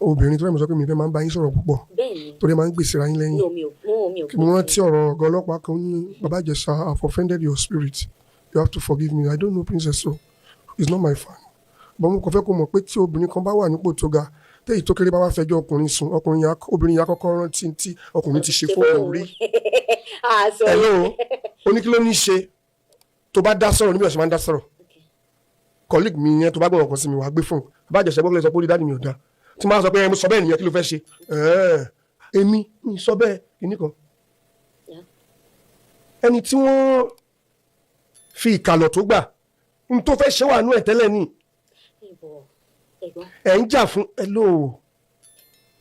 Obìnrin tó fẹ́ mọ̀ sọ pé mi fẹ́ máa ń bá yín sọ̀rọ̀ púpọ̀, Bẹ́ẹ̀ ni. torí máa ń gbèsè ra yín lẹ́yìn. No, mi ò mo mi ò. Mo rántí ọ̀rọ̀ ọ̀gá ọlọ́pàá kan ní, "Bàbá Ìjẹ̀ṣà, I have offended your spirit. You have to forgive me. I don't know Princess, so it's not my fan, but mo kàn fẹ́ kó mọ̀ pé tí obìnrin kan bá wà nípò tó ga, Téyì tó kéré bá wá fẹjọ́ ọkùnrin sùn, ọkùnrin yẹn, obìnrin yẹn á kọ́kọ́ rántí tí ọkùnrin ti ṣe fóun rí. Ah, sorry. Hello, oní kí ló ní ṣe tó bá dá sọ̀rọ̀ níbi ọ̀sẹ̀ máa ń dá sọ̀rọ̀? Colleague mi yẹn, tó bá gbọ́dọ̀ kan sí mi, wàá gbé fóun bá jẹ̀sẹ̀ gbọ́dọ̀ sọ pé ó rí daddy mi ò dá tí máa sọ pé mo sọ bẹ́ẹ̀ nìyẹn, kí ló fẹ́ ṣe? Ẹ̀ẹ́, èmi mi sọ bẹ́ẹ̀ kìíní kan. Ẹni tí wọ́n fi ìkàlọ̀ tó gbà n tó fẹ́ ṣe wà nú ẹ̀ tẹ́lẹ̀ ní. Ìbọ̀ ẹ̀gbọ́n. Ẹ̀ ń jà fún ẹ lò ó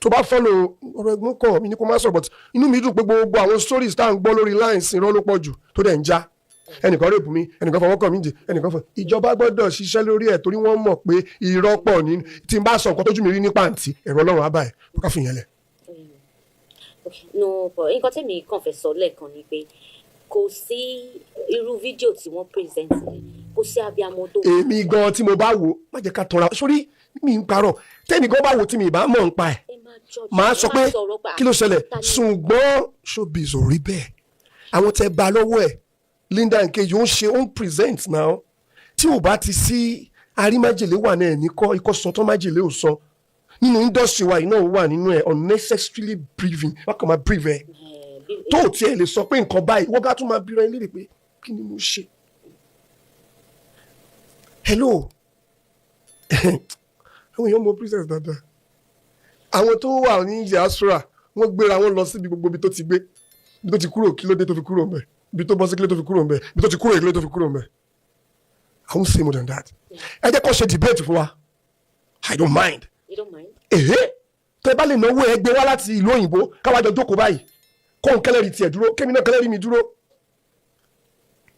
tó bá follow ọ̀rọ̀ ẹ̀gbọ́n kọ̀ mi ní kó má sọ̀rọ̀, but inú mi dùn pé gbogbo àwọn stories tá à ń gbọ́ lórí lines, irọ́ ló pọ̀ jù tó dẹ̀ ń já. Ẹnìkan rape mi, ẹnìkan fọwọ́ kàn mí jẹ, ẹnìkan fọ. Ìjọba gbọ́dọ̀ ṣiṣẹ́ lórí ẹ̀ torí wọ́n mọ̀ pé irọ́ pọ̀ ní. Tí n bá sọ nǹkan tójú mi rí ní pàǹtí, ẹ̀rọ Ọlọ́run á bá ẹ̀ ká fi yẹn lẹ̀. Okay, no, but nǹkan tẹ́mi kàn fẹ́ sọ lẹ́ẹ̀kan ni pé kò sí irú fídíò tí wọ́n present yẹn, kò sí abiyamọ tó. Èmi gan tí mo bá wò, má jẹ́ ká tọra sórí mi ń parọ́. Tẹ́mi gan bá wò tí mi ì bá mọ̀ ń pa ẹ̀, Ẹ máa judge, màá ẹ sọ máa pé sọ̀rọ̀ pé, kí ló ṣẹlẹ̀? Ṣùgbọ́n showbiz ò rí bẹ́ẹ̀. Àwọn tẹ bá lọ́wọ́ ẹ̀, Linda Nkeji, ó ń ṣe, ó ń present now. Tí ò bá ti sí arímájèlé wà náà ní kọ́ ikọ́ sọ tó májèlé ò sọ nínú industry wa yìí náà wà nínú ẹ̀. Unnecessarily breathing, wọ́n kàn máa breathe ẹ̀ tó ò tiẹ̀ lè sọ pé nǹkan báyìí, wọ́n gá tún máa bíra ẹ léèrè pé kí ni mo ṣe. Hello, àwọn èèyàn mọ Princess dáadáa. Àwọn tó wà ní diaspora, wọ́n gbéra wọn lọ síbi gbogbo ibi tó ti gbé, ibi tó ti kúrò, kí ló dé tó fi kúrò ńbẹ̀, ibi tó bọ́ sí, kí ló tó fi kúrò ńbẹ̀, ibi tó ti kúrò, kí ló tó fi kúrò ńbẹ̀. I won't say more than that. Ẹ jẹ́ kó ṣe debate fún wa, I don't mind. You don't mind? Èhé, tẹ bá lè náwó, ẹ gbé wá láti ìlú òyìnbó, káwá jọ jókòó báyìí, kóun kẹlẹ́rì tiẹ̀ dúró, kémi náà kẹlẹ́rì mi dúró.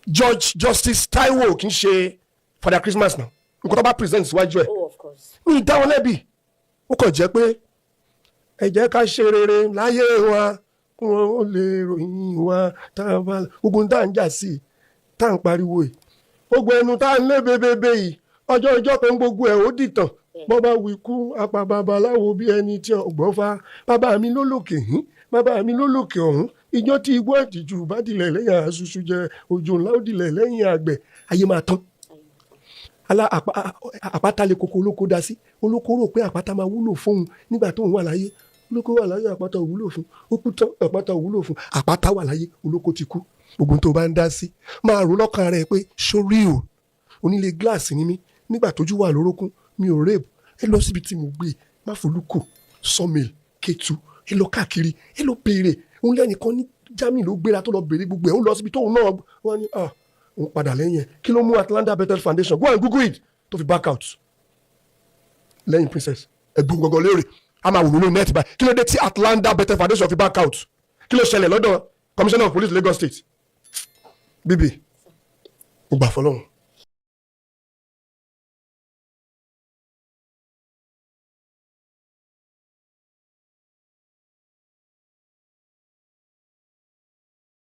Judge Justice Taiwo kì í ṣe Father Christmas náà. Nǹkan tó bá present síwájú ẹ̀, Oh, of course. mi ì dá wọn lẹ́bi. Ó kàn jẹ́ pé ẹ jẹ́ ká ṣe rere láyé wa kí wọ́n ó lè ròyìn wa. Tá a bá gbogbo tá à ń jà sí i, tá à ń pariwo yìí, gbogbo ẹnu tá à ń lé bebebe yìí, ọjọ́ ọjọ́ kan gbogbo ẹ̀ ó dìtàn. Bọ́ bá wí kú apá babaláwo bí ẹni tí ọgbọ́n fa bàbá mi ló lòkè hín, bàbá mi ló lòkè ọ̀hún. Ìjọ tí igbó àtìjú bá dilẹ̀ lẹ́yìn àṣùṣù jẹ, òjò ńlá ó dilẹ̀ lẹ́yìn àgbẹ̀, ayé máa tán. Alá àpáta lè koko, olóko dá sí. Olóko rò pé àpáta máa wúlò fóun nígbà tó ń wà láyé. Olóko wà láyé, àpáta ò wúlò fún. Ó kú tán, àpáta ò wúlò fún. Àpáta wà láyé, olóko ti kú. Gbogbo tó bá ń dá sí, máa rò lọ́kàn rẹ̀ pé sórí o, onílé gíláàsì ni mí nígbà tójú wà lórókún, mi ò rape. Ẹ lọ síbi tí mo gbé Máfolúkù, Sawmill, Kétu, ẹ lọ káàkiri, ẹ lọ béèrè. Òun lẹ́nìkan ní Germany ló gbéra tó lọ béèrè gbogbo ẹ̀. Ó lọ síbi tóun náà wọ́n ní, ah, òun padà lẹ́yìn ẹ̀. Kí ló mú Atlanta Bethel Foundation, go and google it, tó fi back out lẹ́yìn Princess? Ẹ̀gbọ́n gbọ̀ngàn léèrè, a máa wò mí lórí net báyìí. Kí ló dé tí Atlanta Bethel Foundation fi back out? Kí ló ṣẹlẹ̀ lọ́dọ̀ Commissioner of Police, Lagos State? Bíbí mo gbà fọlọ́run.